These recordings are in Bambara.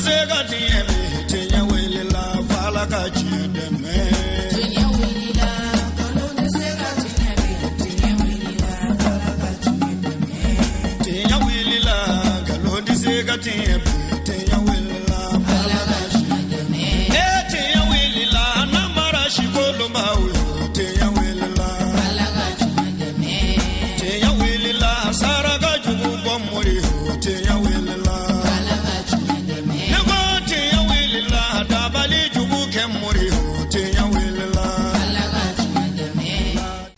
se ka tiɲɛ bi, tiɲɛ wulila f'Ala ka tiɲɛ dɛmɛ. Tiɲɛ wulila, nkalon tɛ se ka tiɲɛ bi, tiɲɛ wulila f'Ala ka tiɲɛ dɛmɛ. Tiɲɛ wulila, nkalon tɛ se ka tiɲɛ bi, tiɲɛ wulila f'Ala ka tiɲɛ dɛmɛ. E tiɲɛ wulila, namara si kolonbaw yo, tiɲɛ wulila. Ala ka tiɲɛ dɛmɛ. Tiɲɛ wulila, saraka jugu bɔ mori yo, tiɲɛ wulila. Ala ka tiɲɛ dɛmɛ. Ne ko tiɲɛ wulila, dabali jugu kɛ mori yo, tiɲɛ wulila. Ala ka tiɲɛ dɛmɛ.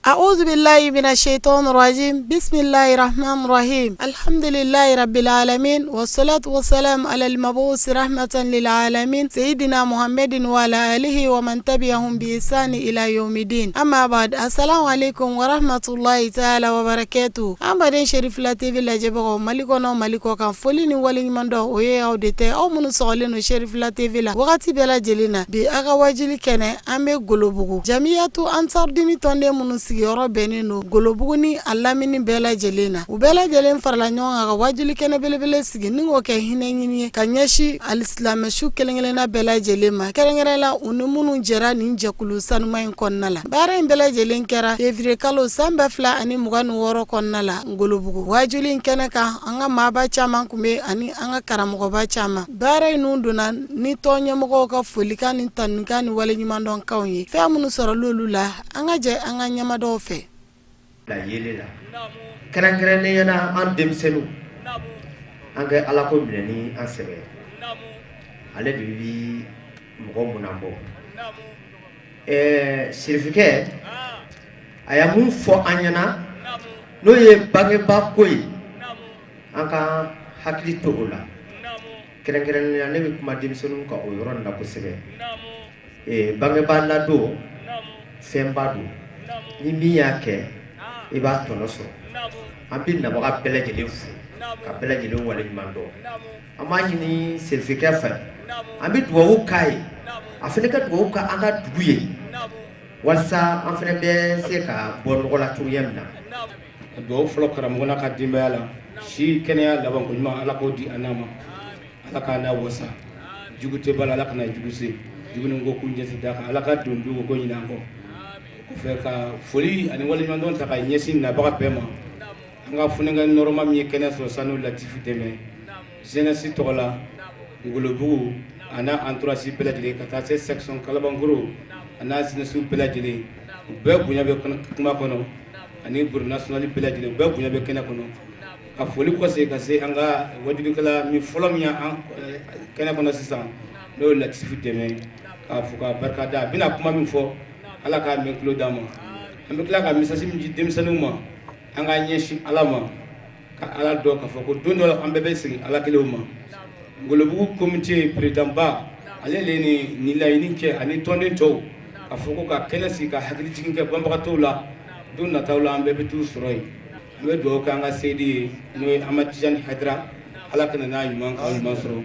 أعوذ بالله من الشيطان الرجيم، بسم الله الرحمن الرحيم، الحمد لله رب العالمين، والصلاة والسلام على المبعوث رحمة للعالمين سيدنا محمد وعلى آله ومن تبعهم بإحسان إلى يوم الدين. أما بعد، السلام عليكم ورحمة الله تعالى وبركاته. An baden Cherifila TV lajɛbagaw, Mali kɔnɔ, Mali kɔ kan, foli ni waleɲuman dɔn o ye aw de tɛ, aw minnu sɔgɔlen don Cherifila TV la wagati bɛɛ lajɛlen na. Bi a ka wajuli kɛnɛ, an bɛ Golobugu Jamiyatu Ansardini tɔnden minnu sigiyɔrɔ bɛnnen don Golobugu ni a lamini bɛɛ lajɛlen na, u bɛɛ lajɛlen farala ɲɔgɔn kan ka wajuli kɛnɛ belebele sigi ni k'o kɛ hinɛ ɲini ye ka ɲɛsin alisilamɛsu kelen-kelenna bɛɛ lajɛlen ma, kɛrɛnkɛrɛn la u ni minnu jɛra nin jɛkulu sanuma in kɔnɔna la. Baara in bɛɛ lajɛlen kɛra février kalo san 2026 kɔnɔna la Ngolobugu. Wajuli in kɛnɛ kan, an ka maaba caman kun bɛ ani an ka karamɔgɔba caman. Baara in nun donna ni tɔn ɲɛmɔgɔw ka folikan ni tanukan ni waleɲumandɔnkanw ye. Fɛn minnu sɔrɔla olu la, an ka jɛ an ka ɲɛmadaw fɛ. La yelen la, kɛrɛnkɛrɛnnenya na, an denmisɛnninw, an kɛ Ala ko minɛ ni an sɛbɛ, ale de bi mɔgɔ munna bɔ. Sirifikɛ a ye mun fɔ an ɲɛna, n'o ye bangebaa ko ye, an ka hakili to o la. Kɛrɛnkɛrɛnnenya, ne bɛ kuma denmisɛnninw kan o yɔrɔ nin na kosɛbɛ. Bangebaa ladon fɛnba don, ni min y'a kɛ, i b'a tɔnɔ sɔrɔ. An bɛ nabaga bɛɛ lajɛlen fo ka bɛɛ lajɛlen waleɲuman dɔn. An b'a ɲini serifikɛ fɛ, an bɛ dugawu k'a ye, a fana ka dugawu kɛ an ka dugu ye, walasa an fana bɛ se ka bɔ nɔgɔ la cogoya min na. Dugawu fɔlɔ, karamɔgɔ n'a ka denbaya la, si, kɛnɛya, labanko ɲuman, Ala k'o di an n'a ma, Ala k'a n'a wasa. Jugu tɛ bala, Ala kana jugu se, jugu ni ko k'u ɲɛsin da kan, Ala ka don dugu ko ɲinɛ an kɔ. O kɔfɛ, ka foli ani waleɲumandɔn ta ka ɲɛsin nabaga bɛɛ ma. An ka funɛkɛ nɔrɔma min ye kɛnɛ sɔrɔ, sanu Latifu dɛmɛ jeunesse tɔgɔ la, Ngolobugu a n'a entourage bɛɛ lajɛlen, ka taa se section Kalabankoro a n'a jeunesse bɛɛ lajɛlen, u bɛɛ bonya bɛ kuma kɔnɔ, ani bureau national bɛɛ lajɛlen, u bɛɛ bonya bɛ kɛnɛ kɔnɔ. Ka foli kɔse ka se an ka wajulikɛla min fɔlɔ min y'an kɛnɛ kɔnɔ sisan, n'o ye Latifu dɛmɛ, k'a fɔ k'a barika da. A bɛna kuma min fɔ, Ala k'a mɛn tulo d'an ma. An bɛ tila ka message min di denmisɛnninw ma, an k'an ɲɛsin Ala ma, ka Ala dɔn, k'a fɔ ko don dɔ an bɛɛ bɛ segin Ala kelenw ma. Ngolobugu comité président ba, ale le ni nin laɲini kɛ ani tɔnden tɔw, k'a fɔ ko ka kɛnɛ sigi ka hakili jigin kɛ banbagatɔw la. Don nataw la, an bɛɛ bɛ t'u sɔrɔ yen. An bɛ dugawu kɛ an ka seyidi ye, n'o ye Amadu Tijani Hayidara, Ala ka na n'a ɲuman k'aw ɲuman sɔrɔ.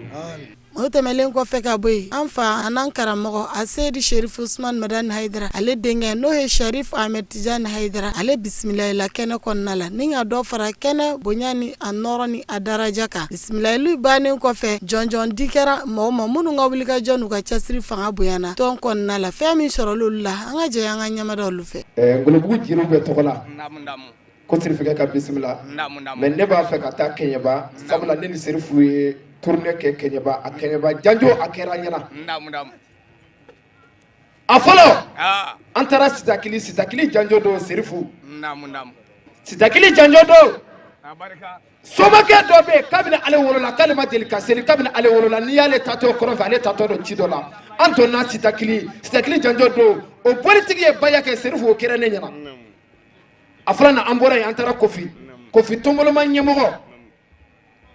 O tɛmɛlen kɔfɛ ka bɔ yen, an fa an'an karamɔgɔ a Seyidi Sherif Usman Madani Hayidara, ale denkɛ n'o ye Sharif Ahmed Tijani Hayidara, ale bisimilayila kɛnɛ kɔnɔna la ni ka dɔ fara kɛnɛ bonya ni a nɔrɔ ni a daraja kan. Bisimilayili bannen kɔfɛ, jɔnjɔn di kɛra mɔgɔw ma minnu ka wulikajɔ n'u ka cɛsiri fanga bonyana tɔn kɔnɔna la. Fɛn min sɔrɔla olu la, an ka jɛ an ka ɲɛmada olu fɛ. Ngolobugu jiriw bɛ tɔgɔ la ko sirifikɛ ka bisimila, mais ne b'a fɛ ka taa Kɛɲɛba, sabula ne ni Serifu ye tournée kɛ Kɛɲɛba. A Kɛɲɛba janjo a kɛra an ɲɛna. A fɔlɔ, an taara Sitakili. Sitakili janjo don, Serifu, Sitakili janjo don. Somakɛ dɔ bɛ yen, kabini ale wolola k'ale ma deli ka seli. Kabini ale wolola, n'i y'ale tatɔ kɔrɔn fɛ, ale tatɔ don ci dɔ la. An donna Sitakili, Sitakili janjo don, o politigi ye baya kɛ. Serifu, o kɛra ne ɲɛna. A fɔlɔ na, an bɔra yen, an taara Kofi. Kofi tɔnboloma ɲɛmɔgɔ,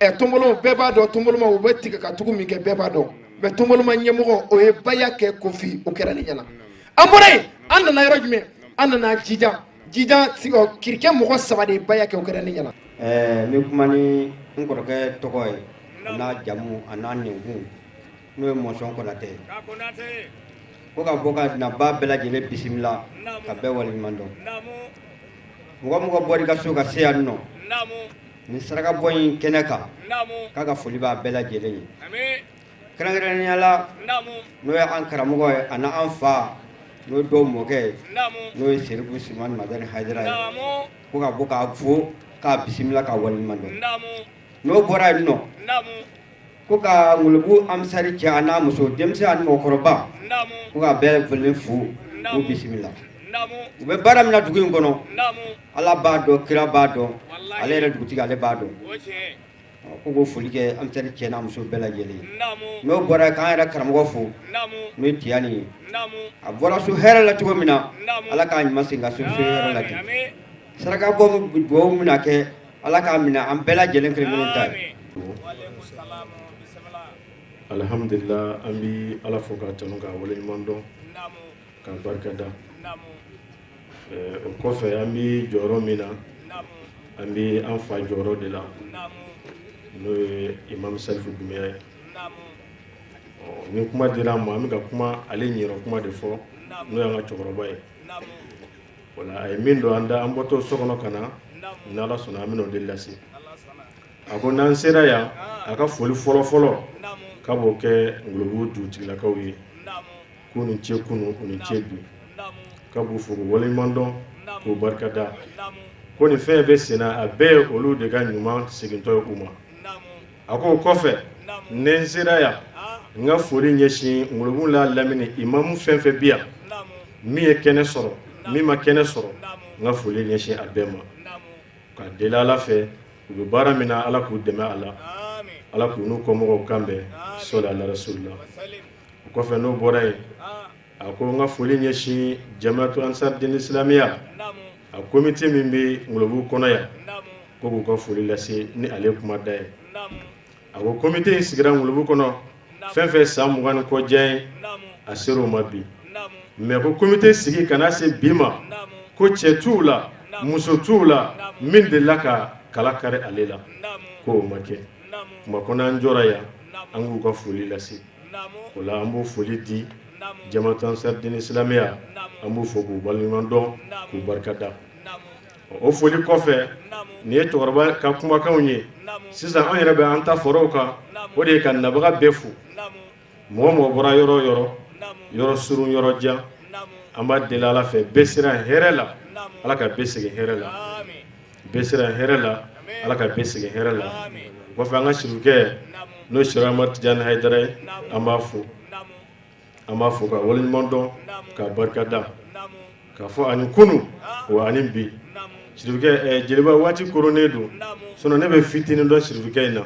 ɛ tɔnbolo bɛɛ b'a dɔn, tɔnboloma u bɛ tigɛ ka tugu min kɛ, bɛɛ b'a dɔn. Mais tɔnboloma ɲɛmɔgɔ, o ye baya kɛ Kofi, o kɛra ne ɲɛna. An bɔra yen, an nana yɔrɔ jumɛn? An nana Jijan. Jijan kirikɛ mɔgɔ saba de ye baya kɛ, o kɛra ne ɲɛna. N bɛ kuma ni n kɔrɔkɛ tɔgɔ ye, a n'a jamu, a n'a nɛnkun, n'o ye Mɔnsɔn Konatɛ ye, ko ka bɔ ka naba bɛɛ lajɛlen bisimila, ka bɛɛ waleɲuman dɔn. Mɔgɔ mɔgɔ bɔra i ka so ka se yan nɔ nin saraka bɔ in kɛnɛ kan, k'a ka foli b'a bɛɛ lajɛlen ye. Kɛrɛnkɛrɛnnenya la, n'o ye an karamɔgɔ ye ani an fa, n'o ye dɔw mɔkɛ ye, n'o ye Serifu Usumani Madani Hayidara ye, ko ka bɔ k'a fo, k'a bisimila, k'a waleɲuman dɔn. N'o bɔra yen nɔ, ko ka Ngolobugu ansari cɛ a n'a muso, denmisɛn ani mɔgɔkɔrɔba, ko ka bɛɛ lajɛlen fo k'u bisimila. U bɛ baara min na dugu in kɔnɔ, Ala b'a dɔn, kira b'a dɔn, ale yɛrɛ dugutigi ale b'a dɔn. Ko k'o foli kɛ ansari cɛ n'a muso bɛɛ lajɛlen. N'o bɔra k'an yɛrɛ karamɔgɔ fo, n'o ye Tiyani ye, a bɔra so hɛrɛ la cogo min na, Ala k'a ɲuman segin ka so hɛrɛ la ten. Saraka bɔ dugawu min kɛ, Ala k'a minɛ an bɛɛ lajɛlen kelen kelen ta ye. Alihamdulila, an bɛ Ala fo k'a tanu, k'a waleɲuman dɔn, k'a barika da. O kɔfɛ, an bɛ jɔyɔrɔ min na, an bɛ an fa jɔyɔrɔ de la, n'o ye Imam Salifu Dunbiya ye. Ni kuma dira an ma, an bɛ ka kuma ale ɲɛrɛ kuma de fɔ, n'o y'an ka cɛkɔrɔba ye. Wala a ye min don an da, an bɔtɔ so kɔnɔ ka na, n'Ala sɔnna, an bɛna o de lase. A ko n'an sera yan, a ka foli fɔlɔ fɔlɔ k'a b'o kɛ Ngolobugu dugutigilakaw ye, k'u ni ce kunu, u ni ce bi, k'a b'u fo k'u waleɲuman dɔn, k'u barika da, ko nin fɛn bɛ senna, a bɛɛ ye olu de ka ɲuman segintɔ ye u ma. A ko o kɔfɛ, ni n sera yan, n ka foli ɲɛsin Ngolobugu la lamini imamu fɛn fɛn bi yan, min ye kɛnɛ sɔrɔ, min ma kɛnɛ sɔrɔ, n ka foli ɲɛsin a bɛɛ ma, ka deli Ala fɛ, u bɛ baara min na, Ala k'u dɛmɛ a la, Ala k'u n'u kɔmɔgɔw kan bɛn sɔli ala rasulila. O kɔfɛ, n'o bɔra yen, a ko n ka foli ɲɛsin Jamatu Ansar Dini Silamiya, a komite min bɛ Ngolobugu kɔnɔ yan, ko k'u ka foli lase ni ale kuma da ye. A ko komite in sigira Ngolobugu kɔnɔ fɛn fɛn san 20 ni kɔ diya ye, a sera o ma bi. Mais ko komite sigi ka na se bi ma, ko cɛ t'u la, muso t'u la min delila ka kala kari ale la, ko o ma kɛ. Kuma kɔnɔ an jɔra yan, an k'u ka foli lase. O la, an b'o foli di Jamatu Ansar Dini Silamiya, an b'u fo k'u waleɲuman dɔn, k'u barika da. O foli kɔfɛ, nin ye cɛkɔrɔba ka kumakanw ye. Sisan an yɛrɛ bɛ an ta fɔrɔw kan, o de ye ka nabaga bɛɛ fo, mɔgɔ mɔgɔ bɔra yɔrɔ o yɔrɔ, yɔrɔ surun, yɔrɔ jan. An b'a deli Ala fɛ, bɛɛ sera hɛrɛ la, Ala ka bɛɛ segin hɛrɛ la. Bɛɛ sera hɛrɛ la, Ala ka bɛɛ segin hɛrɛ la. O kɔfɛ, an ka sirikɛ, n'o ye Sirama Tijani Hayidara ye, an b'a fo, an b'a fo ka waleɲuman dɔn, ka barika da, k'a fɔ ani kunun wa ani bi. Sirikɛ jeliba, waati koronnen don, sinon ne bɛ fitinin dɔn sirikɛ in na.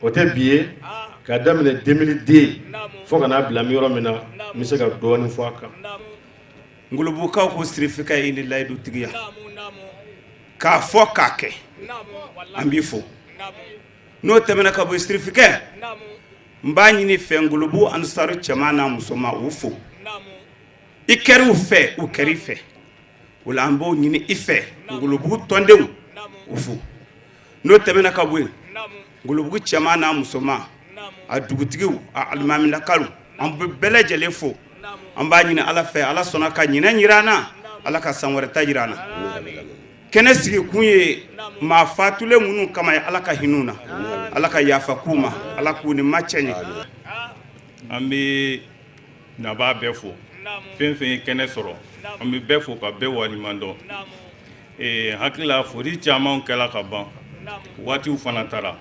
O tɛ bi ye, ka daminɛ 2002 fo ka n'a bila yɔrɔ min na, n bɛ se ka dɔɔnin fɔ a kan. Ngolobugukaw ko sirifikɛ i ni layidu tigiya k'a fɔ k'a kɛ, an b'i fo. N'o tɛmɛna ka bɔ, sirifikɛ, n b'a ɲini fɛ, Ngolobugu ansaru cɛman n'a musoman, u fo. I kɛra u fɛ, u kɛra i fɛ. O la, an b'o ɲini i fɛ, Ngolobugu tɔndenw, u fo. N'o tɛmɛna ka bɔ yen, Ngolobugu cɛman n'a musoman, a dugutigiw, a alimamilakaw, an bɛ bɛɛ lajɛlen fo. An b'a ɲini Ala fɛ, Ala sɔnna ka ɲinɛ jira an na, Ala ka san wɛrɛ ta jira an na. Kɛnɛ sigi kun ye maa fatulen minnu kama ye, Ala ka hinɛ na, Ala ka yafa k'u ma, Ala k'u ni ma cɛ ɲɛ. An bɛ nabaa bɛɛ fo, fɛn fɛn ye kɛnɛ sɔrɔ, an bɛ bɛɛ fo ka bɛɛ waleɲuman dɔn. Hakili la, foli caman kɛla ka ban, waatiw fana taara.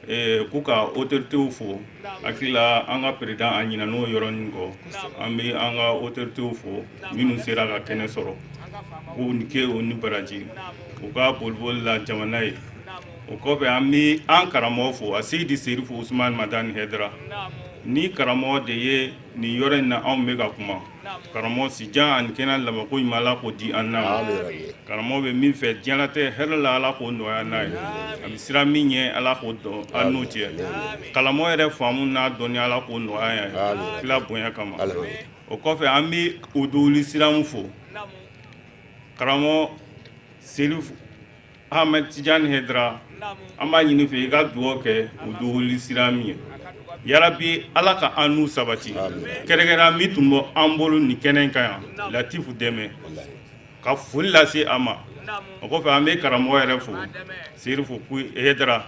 K'u ka autorités fo, hakili la, an ka président, a ɲinɛ n'o yɔrɔnin kɔ. An bɛ an ka autorités fo minnu sera ka kɛnɛ sɔrɔ, k'u ni ke, u ni baraji, u ka boliboli la jamana ye. O kɔfɛ, an bɛ an karamɔgɔ fo, a Seyidi Serifu Usumani Madani Hayidara. Ni karamɔgɔ de ye nin yɔrɔ in na, anw bɛ ka kuma. Karamɔgɔ, sijan ani kɛnɛ, labanko ɲuman, Ala k'o di an n'a ma. Karamɔgɔ bɛ min fɛ diɲɛlatigɛ hɛrɛ la, Ala k'o nɔgɔya n'a ye. A bɛ siran min ɲɛ, Ala k'o dɔn an n'o cɛ. Karamɔgɔ yɛrɛ faamu n'a dɔnni, Ala k'o nɔgɔya ye kira bonya kama. O kɔfɛ, an bɛ Uduli Siramu fo, karamɔgɔ Serifu Ahmed Tijani Hayidara. An b'a ɲini fɛ, i ka dugawu kɛ Uduli Siramu ye. Yarabi, Ala ka an n'u sabati. Kɛrɛnkɛrɛn min tun bɔ an bolo nin kɛnɛ in kan yan, Latifu Dɛmɛ, ka foli lase a ma. O kɔfɛ, an bɛ karamɔgɔ yɛrɛ fo, Serifu Hayidara.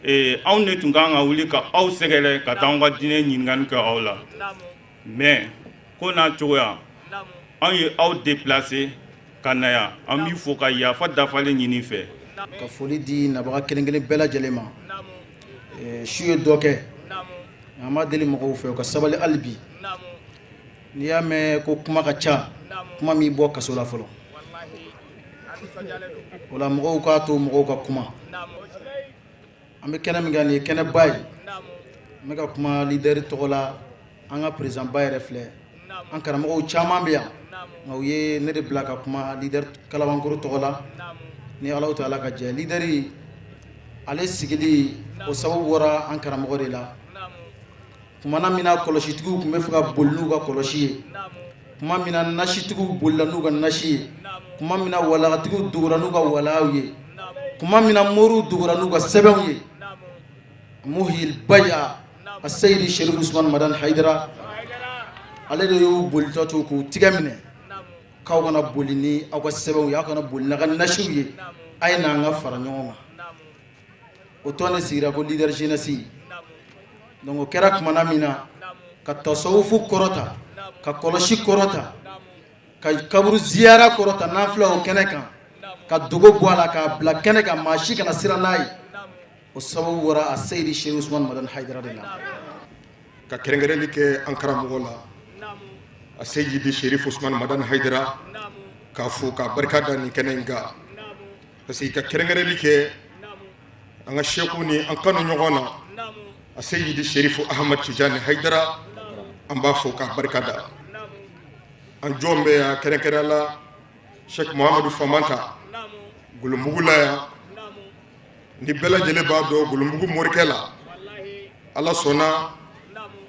Anw de tun kan ka wuli ka aw sɛgɛrɛ ka taa anw ka diinɛ ɲininkali kɛ aw la, mais ko n'a cogoya, anw ye aw déplacer ka na yan. An b'i fo ka yafa dafalen ɲini fɛ. Ka foli di nabaga kelen kelen bɛɛ lajɛlen ma. Su ye dɔ kɛ, an b'a deli mɔgɔw fɛ u ka sabali hali bi. N'i y'a mɛn ko kuma ka ca, kuma m'i bɔ kaso la fɔlɔ. O la mɔgɔw k'a to mɔgɔw ka kuma. An bɛ kɛnɛ min kan, nin ye kɛnɛba ye. N bɛ ka kuma leader tɔgɔ la. An ka président ba yɛrɛ filɛ, an karamɔgɔw caman bɛ yan, nka u ye ne de bila ka kuma leader Kalabankoro tɔgɔ la. Ni Ala taala ka jɛ, leader ale sigili o sababu bɔra an karamɔgɔ de la. Kumana min na kɔlɔsitigiw tun bɛ fɛ ka boli n'u ka kɔlɔsi ye, kuma min na nasitigiw bolila n'u ka nasi ye, kuma min na walagatigiw dogora n'u ka walaw ye, kuma min na moriw dogora n'u ka sɛbɛnw ye, Muhil Baya Aseyidi Sherif Usman Madani Hayidara, ale de y'u bolitɔ to k'u tigɛ minɛ k'aw kana boli ni aw ka sɛbɛnw ye, aw kana boli n'aw ka nasiw ye, a ye n'an ka fara ɲɔgɔn kan. O tɔn de sigira ko leader jeunesse. Donc o kɛra kumana min na ka tasawufu kɔrɔta, ka kɔlɔsi kɔrɔta, ka kaburu ziyara kɔrɔta, n'an filɛ o kɛnɛ kan, ka dogo bɔ a la k'a bila kɛnɛ kan, maa si kana siran n'a ye, o sababu bɔra a Seyidi Sherif Usman Madani Hayidara de la. Ka kɛrɛnkɛrɛnli kɛ an karamɔgɔ la, a Seyidi Sherif Usman Madani Hayidara, k'a fo k'a barika da nin kɛnɛ in kan, parce que ka kɛrɛnkɛrɛnli kɛ an ka seku ni an kanu ɲɔgɔn na, a Seyidi Sherif Ahmad Tijani Hayidara, an b'a fo k'a barika da. An jɔn bɛ yan kɛrɛnkɛrɛn la, Sheikh Muhamadu Famanta Golombugu la yan. Ni bɛɛ lajɛlen b'a dɔn Golombugu morikɛ la, Ala sɔnna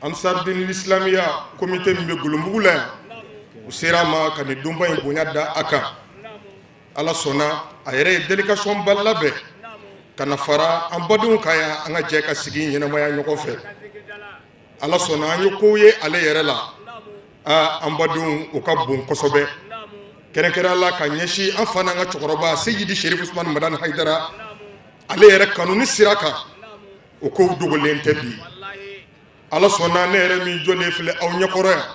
Ansardin Islamiya comité min bɛ Golombugu la yan, u sera a ma ka nin donba in bonya da a kan. Ala sɔnna a yɛrɛ ye délégation ba labɛn ka na fara an badenw kan yan, an ka jɛ ka sigi ɲɛnamaya ɲɔgɔn fɛ. Ala sɔnna an ye kow ye ale yɛrɛ la, aa, an badenw, o ka bon kosɛbɛ, kɛrɛnkɛrɛn la ka ɲɛsin an fa n'an ka cɛkɔrɔba Seyidi Sherif Usman Madani Hayidara, ale yɛrɛ kanuni sira kan, o kow dogolen tɛ bi. Ala sɔnna ne yɛrɛ min jɔlen filɛ aw ɲɛkɔrɔ yan,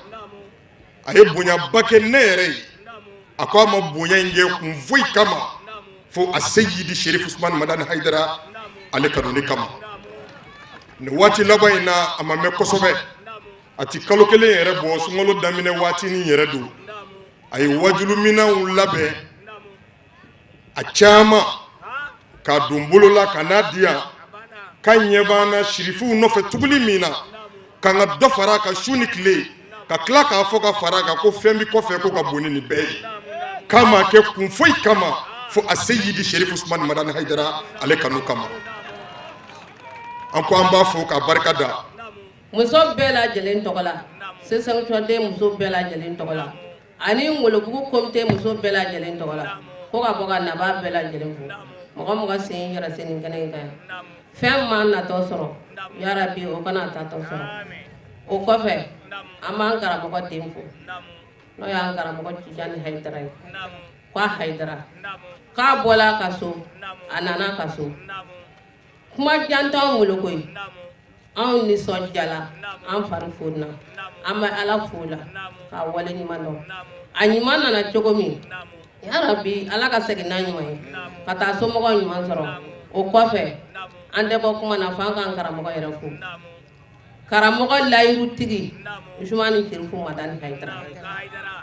a ye bonyaba kɛ ne yɛrɛ ye. A ko a ma bonya in kɛ kun foyi kama fo a Seyidi Sherif Usman Madani Hayidara ale kanuni kama. Nin waati laban in na, a ma mɛn kosɛbɛ, a ti kalo kelen yɛrɛ bɔ, sunkalo daminɛ waatinin yɛrɛ don, a ye wajuluminɛnw labɛn a caman k'a don bolo la ka n'a di yan, k'a ɲɛ b'an na sirifuw nɔfɛ tuguli min na, k'an ka dɔ fara a kan su ni tile, ka tila k'a fɔ ka fara a kan ko fɛn bɛ kɔfɛ ko ka bon ni nin bɛɛ ye, k'a ma kɛ kun foyi kama fo a Seyidi Sherif Usman Madani Hayidara ale kanu kama. An ko an b'a fo k'a barika da. Muso bɛɛ lajɛlen tɔgɔ la, C5 3D muso bɛɛ lajɛlen tɔgɔ la, ani Ngolobugu comité muso bɛɛ lajɛlen tɔgɔ la, ko ka bɔ ka nabaa bɛɛ lajɛlen fo. Mɔgɔ mɔgɔ sen yɛrɛ se nin kɛnɛ in kan yan, fɛn ma natɔ sɔrɔ, yarabi o kana tatɔ sɔrɔ. O kɔfɛ, an b'an karamɔgɔ den fo, n'o y'an karamɔgɔ Tijani Hayidara ye, k'a Hayidara k'a bɔla a ka so, a nana a ka so. Kuma jan t'anw bolo koyi, anw nisɔndiyala, an fari fonina. An bɛ Ala fo la k'a wale ɲuman dɔn. A ɲuman nana cogo min, yarabi Ala ka segin n'a ɲuman ye ka taa somɔgɔw ɲuman sɔrɔ. O kɔfɛ, an tɛ bɔ kuma na f'an k'an karamɔgɔ yɛrɛ fo, karamɔgɔ layirutigi Usumani Serifu Madani Hayidara,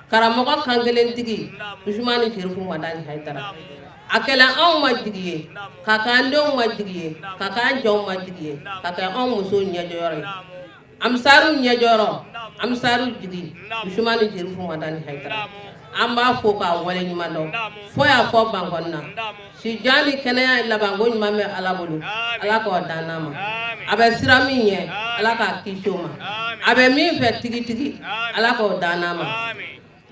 karamɔgɔ kankelentigi Usumani Serifu Madani Hayidara. A kɛla anw ma jigi ye, ka k'an denw ma jigi ye, ka k'an cɛw ma jigi ye, ka kɛ anw musow ɲɛjɔyɔrɔ ye, amisariw ɲɛjɔyɔrɔ, amisariw jigi Usumani Serifu Madani Hayidara. An b'a fo k'a wale ɲuman dɔn fo y'a fɔ bankɔni na. Sijan ni kɛnɛya labanko ɲuman bɛ Ala bolo, Ala k'o dan n'a ma. A bɛ siran min ɲɛ, Ala k'a kisi o ma. A bɛ min fɛ tigitigi, Ala k'o dan n'a ma.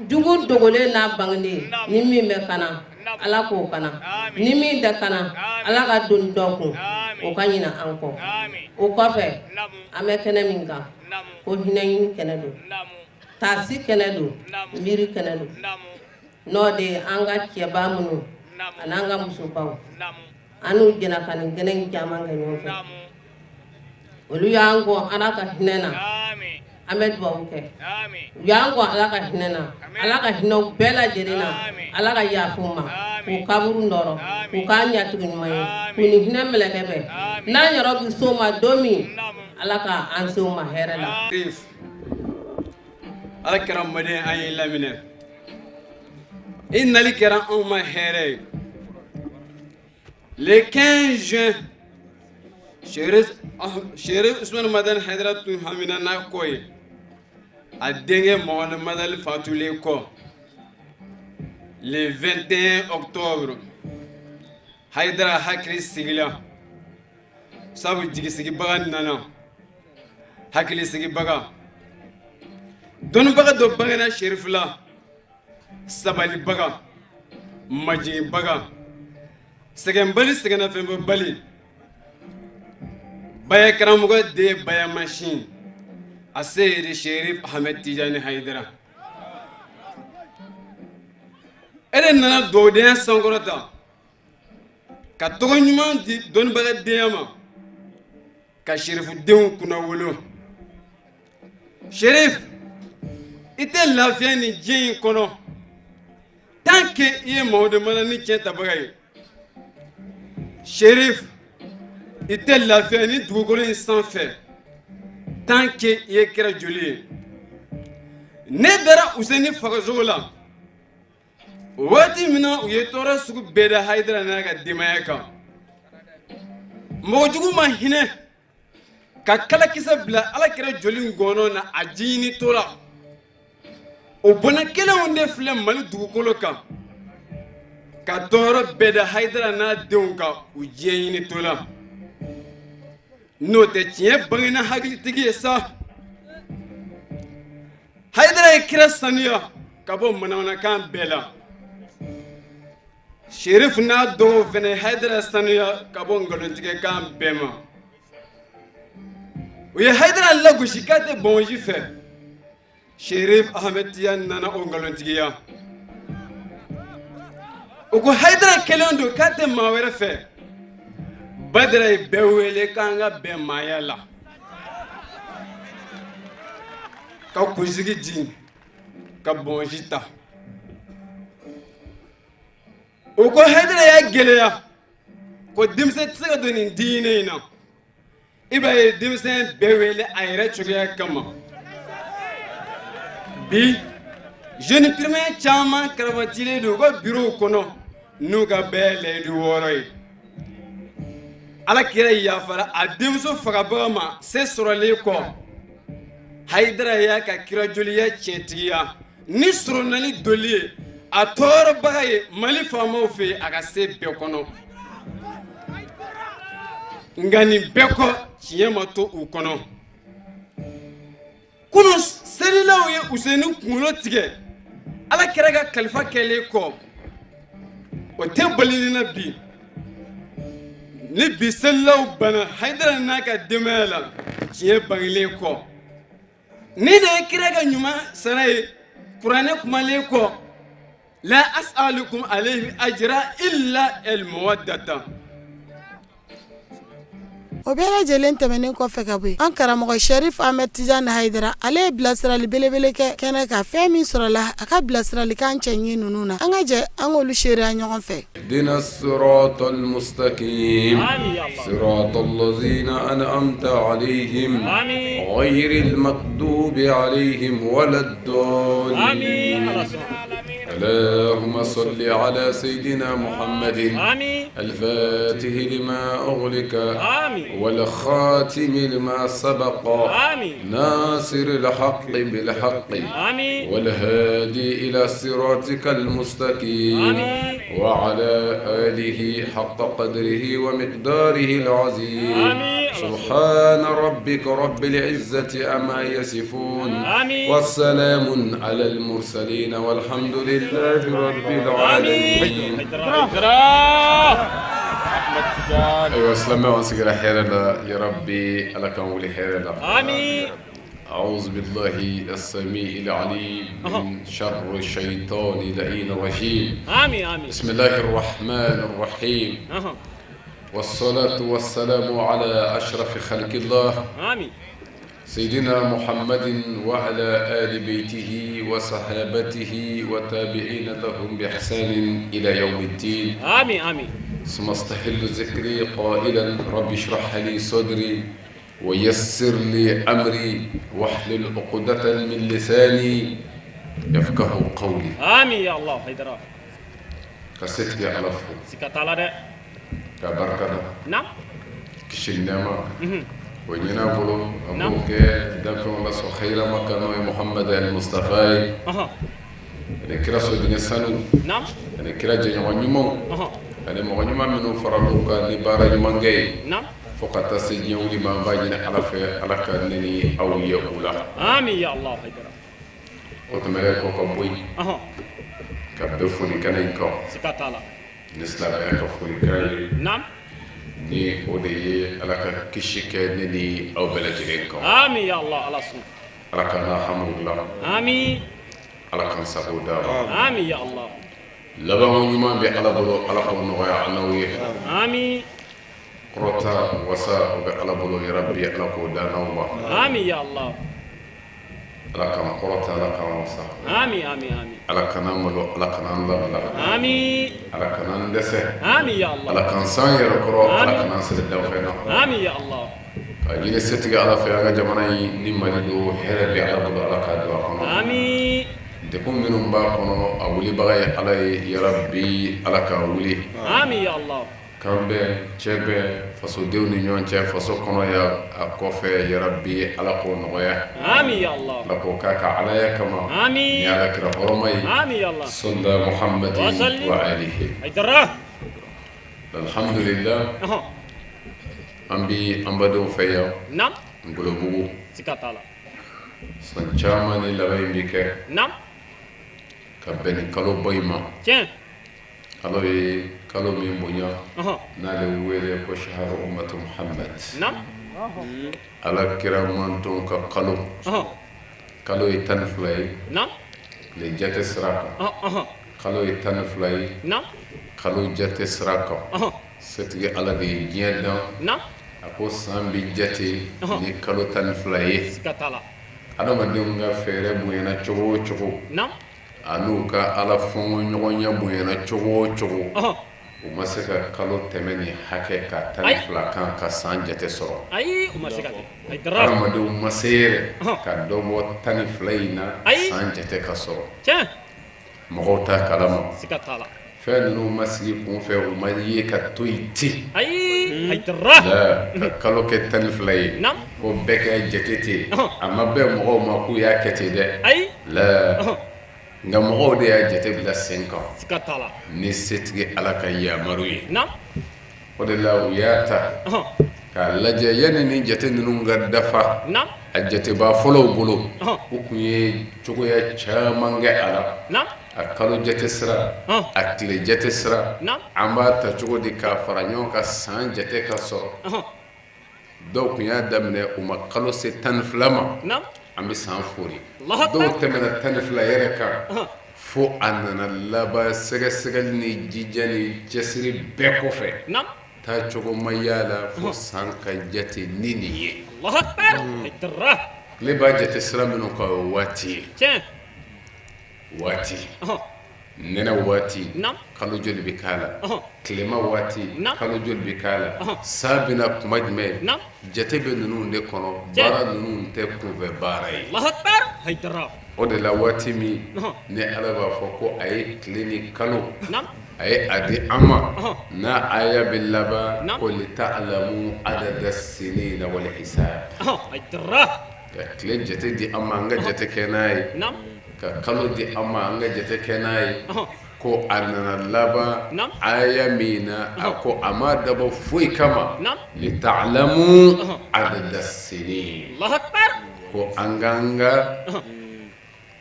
Jugu dogolen n'a bangenen, ni min bɛ kana, Ala k'o kana. Ni min tɛ kana, Ala ka don dɔ kun o ka ɲina an kɔ. O kɔfɛ, an bɛ kɛnɛ min kan, ko hinɛ ɲini kɛnɛ don, taasi kɛnɛ don, miiri kɛnɛ don. N'o de ye an ka cɛba minnu ani an ka musobaw. An n'u jɛna ka nin kɛnɛ in caman kɛ ɲɔgɔn fɛ. Olu y'an kɔn Ala ka hinɛ na, an bɛ dugawu kɛ. U y'an kɔn Ala ka hinɛ na, Ala ka hinɛ u bɛɛ lajɛlen na, Ala ka yafa u ma, k'u kaburu nɔɔrɔ, k'u k'an ɲatigi ɲuman ye, k'u ni hinɛ mɛlɛkɛ bɛn. N'an yɛrɛ bɛ s'o ma don min, Ala ka an se o ma hɛrɛ la. Ala kira mɔden, an y'i laminɛ, i nali kɛra anw ma hɛrɛ ye. Le 15 juin, Chérif Ousmane Madani Haidara tun hamina n'a ko ye, a denkɛ Mamadu Madani fatulen kɔ. Le 21 octobre, Haidara hakili sigila, sabu jigisigibaga nana, hakilisigibaga, dɔnnibaga dɔ bangena Chérif la, sabalibaga, majiginbaga, sɛgɛnbali, sɛgɛnnafɛnbɔbali, baya karamɔgɔ den, baya masin, a seyidi Chérif Ahmed Tijani Haidara. E de nana dugawudenya sankɔrɔta ka tɔgɔ ɲuman di dɔnnibagadenya ma, ka serifudenw kunnawolo. Serif, i tɛ lafiya nin diɲɛ in kɔnɔ tant que i ye Mamadu Madani tiɲɛ tabaga ye. Serif, i tɛ lafiya nin dugukolo in sanfɛ tant que i ye kira joli ye. Ne dara Useni fagacogo la waati min na, u ye tɔɔrɔ sugu bɛɛ da Hayidara n'a ka denbaya kan, mɔgɔ jugu ma hinɛ ka kalakisɛ bila Ala kira joli ngɔnɔ na, a jiɲini tora. O bɔnɛ kelenw de filɛ Mali dugukolo kan, ka tɔɔrɔ bɛɛ da Hayidara n'a denw kan, u diɲɛ ɲini to la. N'o tɛ, tiɲɛ bangena hakilitigi ye sa. Hayidara ye kira sanuya ka bɔ manamanakan bɛɛ la. Serif n'a dɔgɔw fɛnɛ Hayidara sanuya ka bɔ nkalontigɛkan bɛɛ ma. U ye Hayidara lagosi k'a tɛ bɔnji fɛ. Serif Ahmed Tijani nana o nkalontigiya. U ko Hayidara kelen don, k'a tɛ maa wɛrɛ fɛ. Badara ye bɛɛ wele k'an ka bɛn maaya la, ka kunsigi jigin, ka bɔnji ta. U ko Hayidara y'a gɛlɛya ko denmisɛn tɛ se ka don nin diinɛ in na. I b'a ye denmisɛn bɛɛ wele a yɛrɛ cogoya kama. Bi jeune primaire caman karavatilen don u ka bureau kɔnɔ n'u ka bɛɛ layidu 6 ye. Ala kira yafara a denmuso fagabaga ma se sɔrɔlen kɔ. Hayidara y'a ka kirajoliya tiɲɛtigiya ni soronali doli ye a tɔɔrɔbaga ye Mali faamaw fɛ yen, a ka se bɛɛ kɔnɔ. Nka nin bɛɛ kɔ, tiɲɛ ma to u kɔnɔ. Kunun selilaw ye Useni kunkolo tigɛ Ala kira ka kalifa kɛlen kɔ, o tɛ bali na bi. Ni bi selilaw banna Hayidara n'a ka denbaya la, tiɲɛ bangelen kɔ, nin de ye kira ka ɲuman sara ye kuranɛ kumalen kɔ: la as'alukum alayhi ajra illa al mawaddata. O bɛɛ lajɛlen tɛmɛnen kɔfɛ ka bɔ yen, an karamɔgɔ Sherif Ahmed Tijani Hayidara, ale ye bilasirali belebele kɛ kɛnɛ kan. Fɛn min sɔrɔla a ka bilasiralikan cɛɲi ninnu na, an ka jɛ an k'olu seereya ɲɔgɔn fɛ. اهدنا الصراط المستقيم صراط الذين أنعمت عليهم غير المغضوب عليهم ولا الضالين اللهم صل على سيدنا محمد الفاتح لما أغلق والخاتم لما سبق ناصر الحق بالحق والهادي إلى صراطك المستقيم وعلى آله حق قدره ومقداره العظيم سبحان ربك رب العزة أما يصفون والسلام على المرسلين والحمد لله رب العالمين. Ayiwa silamɛw, an sigira hɛrɛ la. Ya rabbi, Ala k'an wuli hɛrɛ la. أعوذ بالله السميع العليم من شر الشيطان اللعين الرجيم. آمين آمين. بسم الله الرحمن الرحيم. والصلاة والسلام على أشرف خلق الله آمين سيدنا محمد وعلى آل بيته وصحابته وتابعين لهم بإحسان إلى يوم الدين آمين آمين ثم استحل ذكري قائلا رب اشرح لي صدري ويسر لي أمري واحلل عقدة من لساني يفقه قولي آمين يا الله حيدرا Ka setigi Ala fo siga t'a la dɛ ka barika da naam kisi ni nɛɛma o ɲin'a bolo a b'o kɛ danfɛnw la sɔn hayirama kan n'o ye Muhamadu al Mustafa ye ani kira sodenkɛ sanu naam ani kira jɛɲɔgɔn ɲumanw ani mɔgɔ ɲuman minnu faral'u kan ni baara ɲumankɛ ye naam fo ka taa se diɲɛ wuli ma an b'a ɲini Ala fɛ Ala ka ne ni aw ye u la amin ya Allah hayidara o tɛmɛnen kɔ ka bɔ yen ka bɛɛ fo nin kɛnɛ in kan siga t'a la ni silamɛya ka folikan ye naam ni o de ye ala ka kisi kɛ ne ni aw bɛɛ lajɛlen kan amin ya Allah ala sɔn ala k'an n'a hamiw dilan amin ala k'an sago d'a ma amin ya Allah labanko ɲuman bɛ ala bolo ala k'o nɔgɔya an n'aw ye amin kɔrɔta wasa o bɛ ala bolo yarabi ala k'o d'an n'aw ma amin ya Allah Ala k'an kɔrɔta ala k'an wasa amin amin amin ala kana an malo ala kana an labila amin ala kana an dɛsɛ amin ya Allah ala k'an s'an yɛrɛ kɔrɔ ala kana an siri danfɛn na amin ya Allah ka ɲini setigi ala fɛ an ka jamana in ni mali don hɛrɛ bɛ ala bolo ala k'a don a kɔnɔ amin degun minnu b'a kɔnɔ a wulibaga ye ala ye yarabi ala k'a wuli amin ya Allah Kan bɛn cɛ bɛn fasodenw ni ɲɔgɔn cɛ faso kɔnɔ yan a kɔfɛ yarabi ala k'o nɔgɔya amin ya Allah ala k'o k'a ka alaya kama amin ni ala kira hɔrɔma ye amin ya Allah sɔla muhamadin wa alihi hayidara alhamdulillah an bi an badenw fɛ yan naam Ngolobugu siga t'a la san caman ni laban in bi kɛ naam ka bɛn ni kaloba in ma tiɲɛ Ala ye kalo min bonya n'ale wele ko shaharu ummatu muhammad ala kira mantɔn ka kalo kalo ye 12 ye tile jate sira kan kalo ye 12 ye kalo jate sira kan setigi ala de ye diɲɛ dan a ko san bɛ jate ni kalo 12 ye adamadenw ka fɛɛrɛ bonyana cogo o cogo An'u ka ala fɔɲɔgɔnya bonyana cogo o cogo u ma se ka kalo tɛmɛ ni hakɛ ka 12 kan ka san jate sɔrɔ ayi u ma se adamadenw ma se yɛrɛ ka dɔ bɔ 12 in na san jate ka sɔrɔ mɔgɔw t'a kalama fɛn ninnu ma sigi kun fɛ u ma ye ka to yen ten ayi ka kalo kɛ 12 ye ko bɛɛ kɛ jate ten a ma bɛn mɔgɔw ma k'u y'a kɛ ten dɛ ayi la nka mɔgɔw de y'a jate bila sen kan ni setigi ala ka yamaru ye o de la u y'a ta k'a lajɛ yanni ni jate ninnu ka dafa a jatebaa fɔlɔw bolo u tun ye cogoya caman kɛ a la a kalo jate sira a tile jate sira an b'a ta cogo di k'a fara ɲɔgɔn kan san jate ka sɔrɔ dɔw tun y'a daminɛ u ma kalo se 12 ma an bɛ san fori dɔw tɛmɛna 12 yɛrɛ kan fo a nana laban sɛgɛsɛgɛli ni jija ni cɛsiri bɛɛ kɔfɛ taacogo ma y'a la fo san ka jate ni nin ye tile b'a jate sira minnu kan o waati ye waati nɛnɛ waati kalo joli bɛ k'a la tilema waati kalo joli bɛ k'a la san bɛ na kuma jumɛn jate bɛ ninnu de kɔnɔ baara ninnu tɛ kunfɛ baara ye o de la waati min ni ala b'a fɔ ko a ye tile ni kalo a ye a di an ma n'a aya bɛ laban ko li ta'lamu adada sinina wal hisab ka tile jate di an ma an ka jate kɛ n'a ye ka kalo di an ma an ka jate kɛ n'a ye ko a nana laban aya min na a ko a ma dabɔ foyi kama li ta'lamu adada sinin ko an k'an ka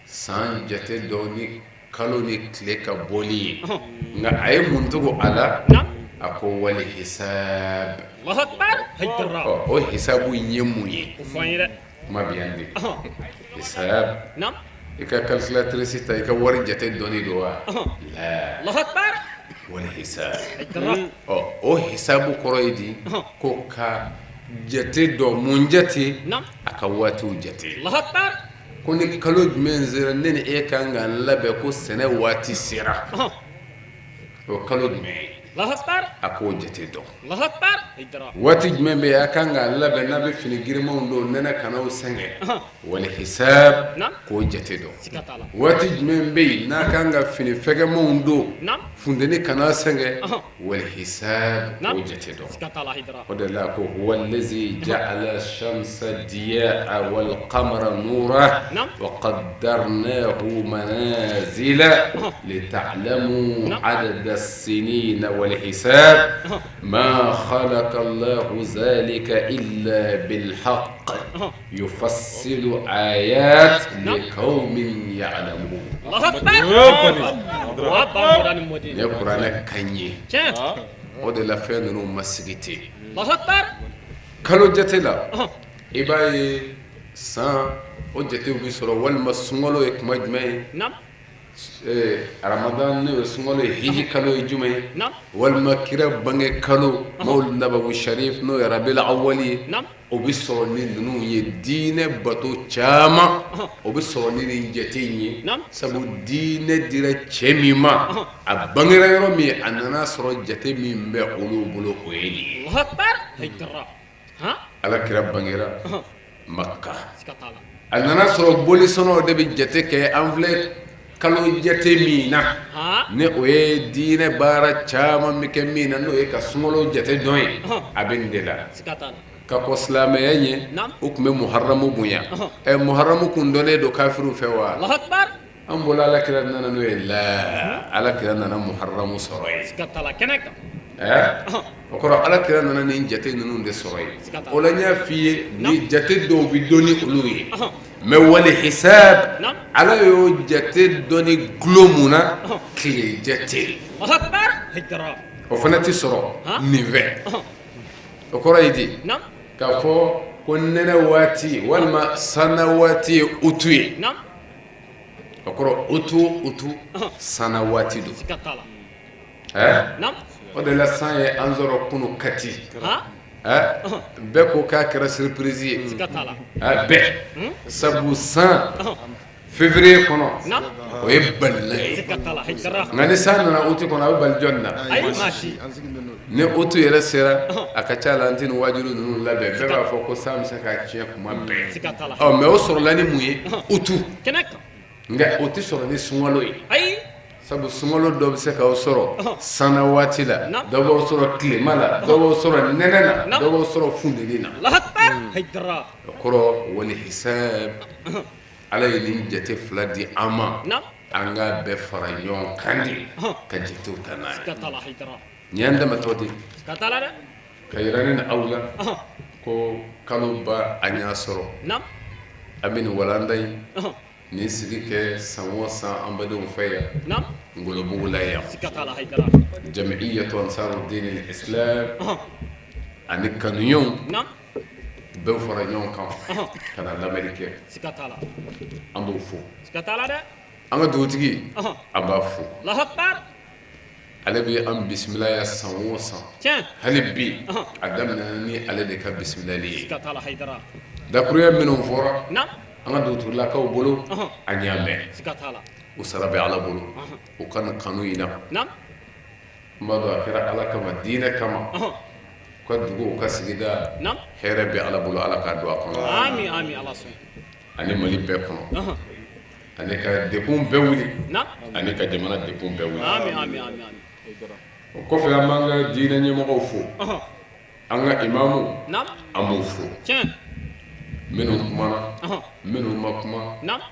san jate dɔn ni kalo ni tile ka bɔli ye nka a ye mun tugu a la a ko wal hisab o hisabu in ye mun ye kuma bɛ yan de hisab i ka calculatrice ta i ka wari jate dɔnni don wa la Wal hisab ɔ o hisabu kɔrɔ ye di ko ka jate dɔn mun jate a ka waatiw jate ko ni kalo jumɛn sera ne ni e kan ka labɛn ko sɛnɛ waati sera o kalo jumɛn ye a k'o jate dɔn waati jumɛn bɛ yen a kan ka labɛn n'a bɛ fini girinmanw don nɛnɛ kana aw sɛgɛn wal hisab k'o jate dɔn waati jumɛn bɛ yen n'a kan ka fini fɛgɛmanw don funteni kana sɛgɛn wal hisab k'o jate dɔn o de la ko huwa allazi ja'ala shamsa diya'a wal qamara nura wa qaddarnahu manazila li ta'lamu adada as-sinina wal hisab ma khalaqa Allahu zalika illa bil haqq yufassilu ayat liqaumin ya'lamun nin ye kuranɛ kan ye o de la fɛn ninnu ma sigi ten kalo jate la i b'a ye san o jatew bɛ sɔrɔ walima sunkalo ye tuma jumɛn ye Ramadan n'o ye sunkalo ye hiji kalo ye jumɛn ye walima kira bange kalo mawlid nabawi sharif n'o ye rabil awali ye o bɛ sɔrɔ ni ninnu ye diinɛ bato caman o bɛ sɔrɔ ni nin jate in ye sabu diinɛ dira cɛ min ma a bangera yɔrɔ min a nana sɔrɔ jate min bɛ olu bolo o ye nin ye ala kira bangera Maka a nana sɔrɔ bolisɔnnaw de bɛ jate kɛ an filɛ kalo jate min na ni o ye diinɛ baara caman bɛ kɛ min na n'o ye ka sunkalo jate dɔn ye a bɛ nin de la ka kɔn silamɛya ɲɛ u tun bɛ muharamu bonya ɛ muharamu kun dɔnnen don kafiriw fɛ wa an bolo ala kira nana n'o ye la ala kira nana muharamu sɔrɔ yen o kɔrɔ ala kira nana nin jate ninnu de sɔrɔ yen o la n y'a f'i ye ni jate dɔw bɛ dɔn ni olu ye mais wal hisab ala y'o jate dɔn ni gulon mun na tile jate o fana tɛ sɔrɔ nin fɛ o kɔrɔ ye di k'a fɔ ko nɛnɛ waati walima sanna waati ye utu ye o kɔrɔ utu utu sanna waati don o de la san ye an sɔrɔ kunun kati bɛɛ ko k'a kɛra surprise ye bɛɛ sabu san février kɔnɔ o ye balila ye nka ni san nana uti kɔnɔ a bɛ bali jɔn na ni uti yɛrɛ sera a ka ca la an tɛ nin waajuli ninnu labɛn bɛɛ b'a fɔ ko san bɛ se k'a tiɲɛ kuma bɛɛ ɔ mais o sɔrɔla ni mun ye utu nka o tɛ sɔrɔ ni sunkalo ye sabu sunkalo dɔ bɛ se k'aw sɔrɔ sanna waati la dɔ b'aw sɔrɔ tilema la dɔ b'aw sɔrɔ nɛnɛ na dɔ b'aw sɔrɔ funteni na o kɔrɔ wal hisab ala ye nin jate fila di an ma an k'a bɛɛ fara ɲɔgɔn kan de ka jatew ta n'a ye nin y'an damatɔ de ka yira ne ni aw la ko kaloba an y'a sɔrɔ an bɛ nin walanda in nin sigi kɛ san o san an badenw fɛ yan Ngolobugu la yan Jamiyatu Ansarudini Islam ani kanuɲɔgɔnw bɛɛ fara ɲɔgɔn kan ka na lamɛnni kɛ an b'o fo an ka dugutigi an b'a fo ale bɛ an bisimila yan san o san hali bi a daminɛna ni ale de ka bisimilali ye dakuruya minnu fɔra an ka dugutigilakaw bolo an y'a mɛn u sara bɛ ala bolo u ka nin kanu in na n b'a dɔn a kɛra ala kama diinɛ kama u ka dugu u ka sigida hɛrɛ bɛ ala bolo ala k'a don a kɔnɔ ani mali bɛɛ kɔnɔ ani ka degun bɛɛ wuli ani ka jamana degun bɛɛ wuli o kɔfɛ an b'an ka diinɛ ɲɛmɔgɔw fo an ka imamu an b'u fo minnu kumana minnu ma kuma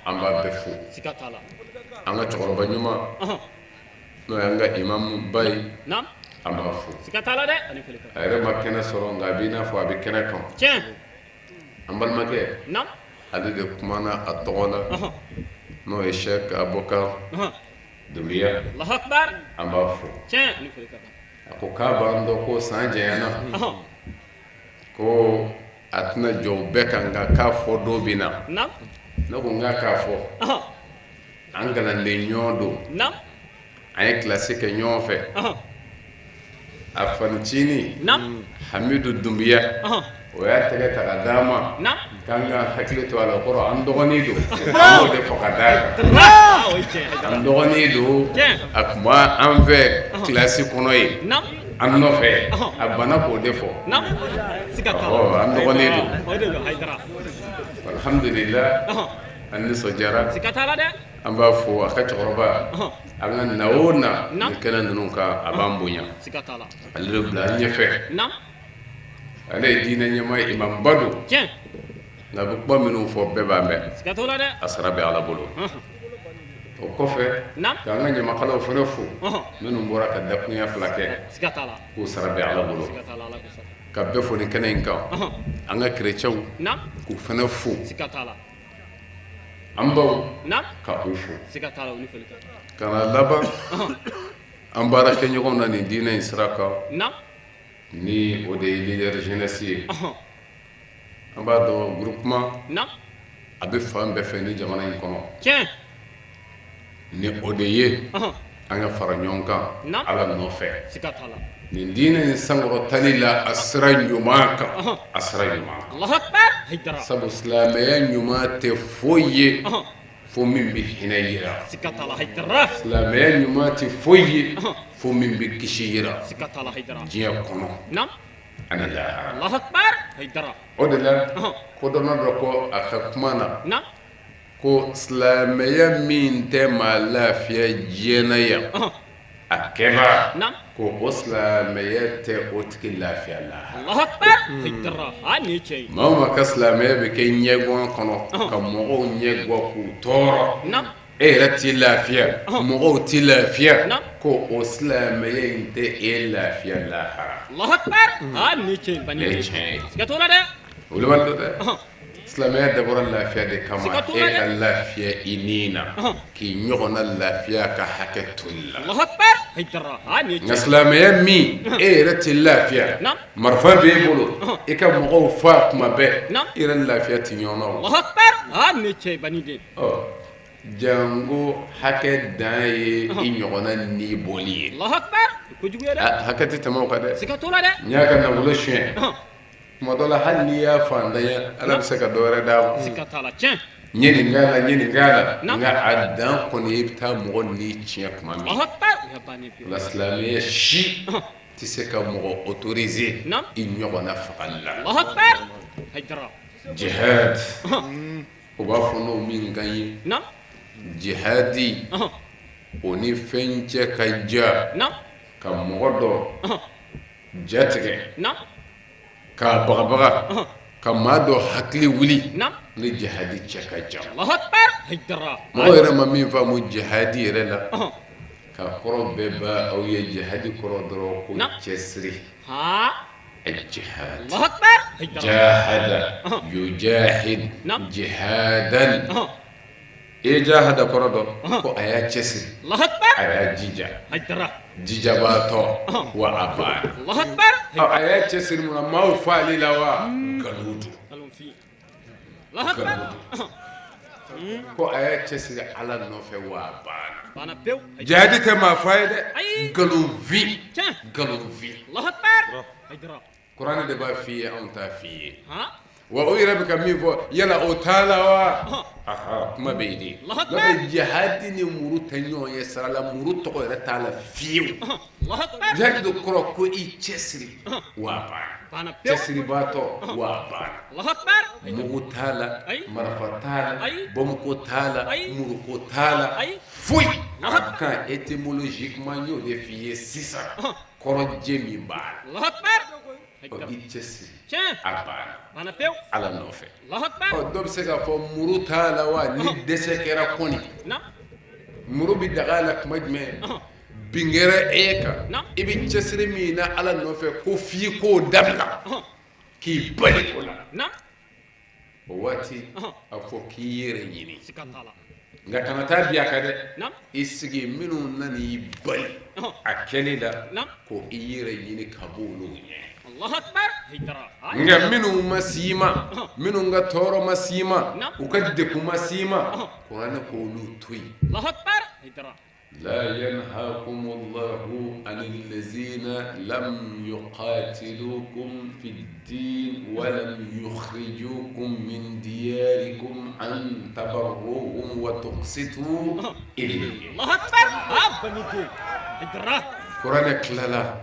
an b'a bɛɛ fo an ka cɛkɔrɔba ɲuman n'o y'an ka imamu ba ye an b'a fo a yɛrɛ ma kɛnɛ sɔrɔ nka a b'i n'a fɔ a bɛ kɛnɛ kan an balimakɛ ale de kumana a tɔgɔ la n'o ye Sɛki Abubakar Dunbiya an b'a fo a ko k'a b'an dɔn ko san janyana ko a tɛna jɔ o bɛɛ kan nka k'a fɔ don bɛ na ne ko n k'a fɔ an kalanden ɲɔgɔn don an ye kilasi kɛ ɲɔgɔn fɛ. A fanicinin Hamidu Dunbiya o y'a tɛgɛ ta ka d'an ma k'an ka hakili to a la, o kɔrɔ an dɔgɔnin don, an b'o de fɔ ka d'a kan, an dɔgɔnin don, a tun b'an fɛ kilasi kɔnɔ yen, an nɔfɛ, a banna k'o de fɔ, ɔhɔ, an dɔgɔnin don, alihamudulila an nisɔndiyara, an b'a fo a ka cɛkɔrɔba an ka na o na nin kɛnɛ ninnu kan a b'an bonya, ale de bila an ɲɛfɛ. Ale ye diinɛ ɲɛmaa ye imamba don nka a bɛ kuma minnu fɔ bɛɛ b'a mɛn a sara bɛ Ala bolo o kɔfɛ k'an ka ɲamakalaw fana fo minnu bɔra ka dakunya fila kɛ k'u sara bɛ Ala bolo ka bɛɛ fo nin kɛnɛ in kan an ka kerecɛnw k'u fana fo an baw ka u fo ka na laban an baarakɛɲɔgɔnw na nin diinɛ in sira kan Ni o de ye leader jeunesse ye an b'a dɔn groupement a bɛ fan bɛɛ fɛ ni jamana in kɔnɔ ni o de ye an ka fara ɲɔgɔn kan Ala nɔfɛ nin diinɛ in sankɔrɔtali la a sira ɲuman kan a sira ɲuman kan sabu silamɛya ɲuman tɛ foyi ye fo min bɛ hinɛ jira silamɛya ɲuman tɛ foyi ye fo min bɛ kisi jira diɲɛ kɔnɔ ani lahara o de la kodɔnna dɔ ko a ka kuma na ko silamɛya min tɛ maa lafiya diɲɛ na yan A kɛra ko o silamɛya tɛ o tigi lafiya lahara maa o maa ka silamɛya bɛ kɛ ɲɛgan kɔnɔ ka mɔgɔw ɲɛgan k'u tɔɔrɔ e yɛrɛ t'i lafiya mɔgɔw t'i lafiya ko o silamɛya in tɛ e lafiya lahara tiɲɛ dɛ Silamɛya dabɔra lafiya de kama e ka lafiya i ni na k'i ɲɔgɔnna lafiya ka hakɛ toli la nka silamɛya min e yɛrɛ tɛ lafiya marifa b'e bolo i ka mɔgɔw faa tuma bɛɛ i yɛrɛ ni lafiya tɛ ɲɔgɔn na janko hakɛ dan ye i ɲɔgɔnna ni bɔli ye hakɛ tɛ tɛmɛ o kan dɛ n'i y'a ka nafolo suɲɛ Tuma dɔ la hali n'i y'a fantanya Ala bɛ se ka dɔ wɛrɛ d'a ma, siga t'a la, tiɲɛ, n ye nin k'a la n ye nin k'a la nka a dan kɔni i bɛ taa mɔgɔ ni tiɲɛ tuma min, Alahu akibaru, o y'a bannen pewu, o la silamɛya si tɛ se ka mɔgɔ autoriser i ɲɔgɔnna fagali la, Alahu akibaru, hayidara, jihad o b'a fɔ n'o min kan ye, naamu, jihadi o ni fɛn cɛ ka jan, naamu, ka mɔgɔ dɔ ja tigɛ k'a bagabaga ka maa dɔ hakili wuli ni jihadi cɛ ka jan mɔgɔ yɛrɛ ma min faamu jihadi yɛrɛ la ka kɔrɔ bɛɛ ba aw ye jihadi kɔrɔ dɔrɔn ko cɛsiri jihad jahada yujahid jihadan I ye jahada kɔrɔ dɔn ko a y'a cɛsiri a y'a jija jijabaatɔ wa a banna a y'a cɛsiri mun na maaw faali la wa nkalon don ko a y'a cɛsiri Ala nɔfɛ wa a banna jihadi tɛ maa fa ye dɛ nkalonfin nkalonfin Kuranɛ de b'a f'i ye anw t'a f'i ye wa o yɛrɛ bɛ ka min fɔ yala o t'a la wa kuma bɛ yen de n'o tɛ jihadi ni muru tɛ ɲɔgɔn ye sira la muru tɔgɔ yɛrɛ t'a la fiyewu jihadi de kɔrɔ ko i cɛsiri wa a banna cɛsiribaatɔ wa a banna mugu t'a la marifa t'a la bɔnbuko t'a la muruko t'a la foyi arabukan étymologiquement n y'o de f'i ye sisan kɔrɔjɛ min b'a la i cɛsiri a banna Ala nɔfɛ ɔ dɔ bɛ se k'a fɔ muru t'a la wa ni dɛsɛ kɛra kɔni muru bɛ daga a la tuma jumɛn bin kɛra e kan i bɛ cɛsiri min na Ala nɔfɛ ko f'i k'o dabila k'i bali o la o waati a fɔ k'i yɛrɛ ɲini nka kana taa bin a kan dɛ i sigi minnu nana i bali a kɛli la ko i yɛrɛ ɲini ka bɔ olu ɲɛ nka minnu ma s'i ma minnu ka tɔɔrɔ ma s'i ma u ka degun ma s'i ma kuranɛ k'olu to yen. La yanhakumullahu anil lazina lam yuqatilukum fid din wa lam yukhrijukum min diyarikum an tabarruhum wa tuqsitu ilayhim. Allahu akbar. Ah, bani den. Haidara. Kuranɛ tilala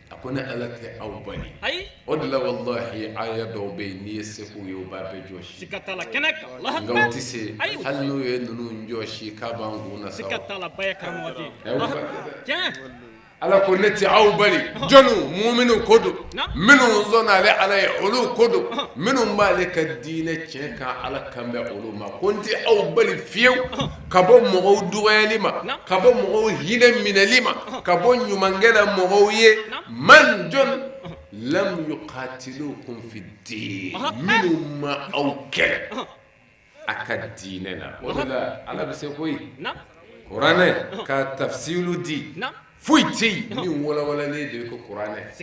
a ko ne Ala tɛ aw bali. Ayi. O de la walahi aya dɔw bɛ yen n'i ye se k'u ye u b'a bɛɛ jɔsi. Siga t'a la kɛnɛ kan. Allahu Nka akbar. u tɛ se Ayi. hali n'u ye ninnu jɔsi k'a b'an kun na sa. Siga t'a la baya karamɔgɔ den. Ɛ, o b'a kɛ dɛ. Tiɲɛ. Ala ko ne tɛ aw bali jɔnniw muminu ko don minnu sɔnna ale Ala ye olu ko don minnu b'ale ka diinɛ tiɲɛ kan Ala kan bɛ olu ma ko n tɛ aw bali fiyewu ka bɔ mɔgɔw dɔgɔyali ma ka bɔ mɔgɔw hinɛ minɛli ma ka bɔ ɲumankɛ la mɔgɔw ye man jɔn lam yuqatilukum fi din minnu ma aw kɛlɛ a ka diinɛ na o de la Ala bɛ se koyi kuranɛ ka tafsilu di foyi tɛ yen min walawalalen de ko kuranɛ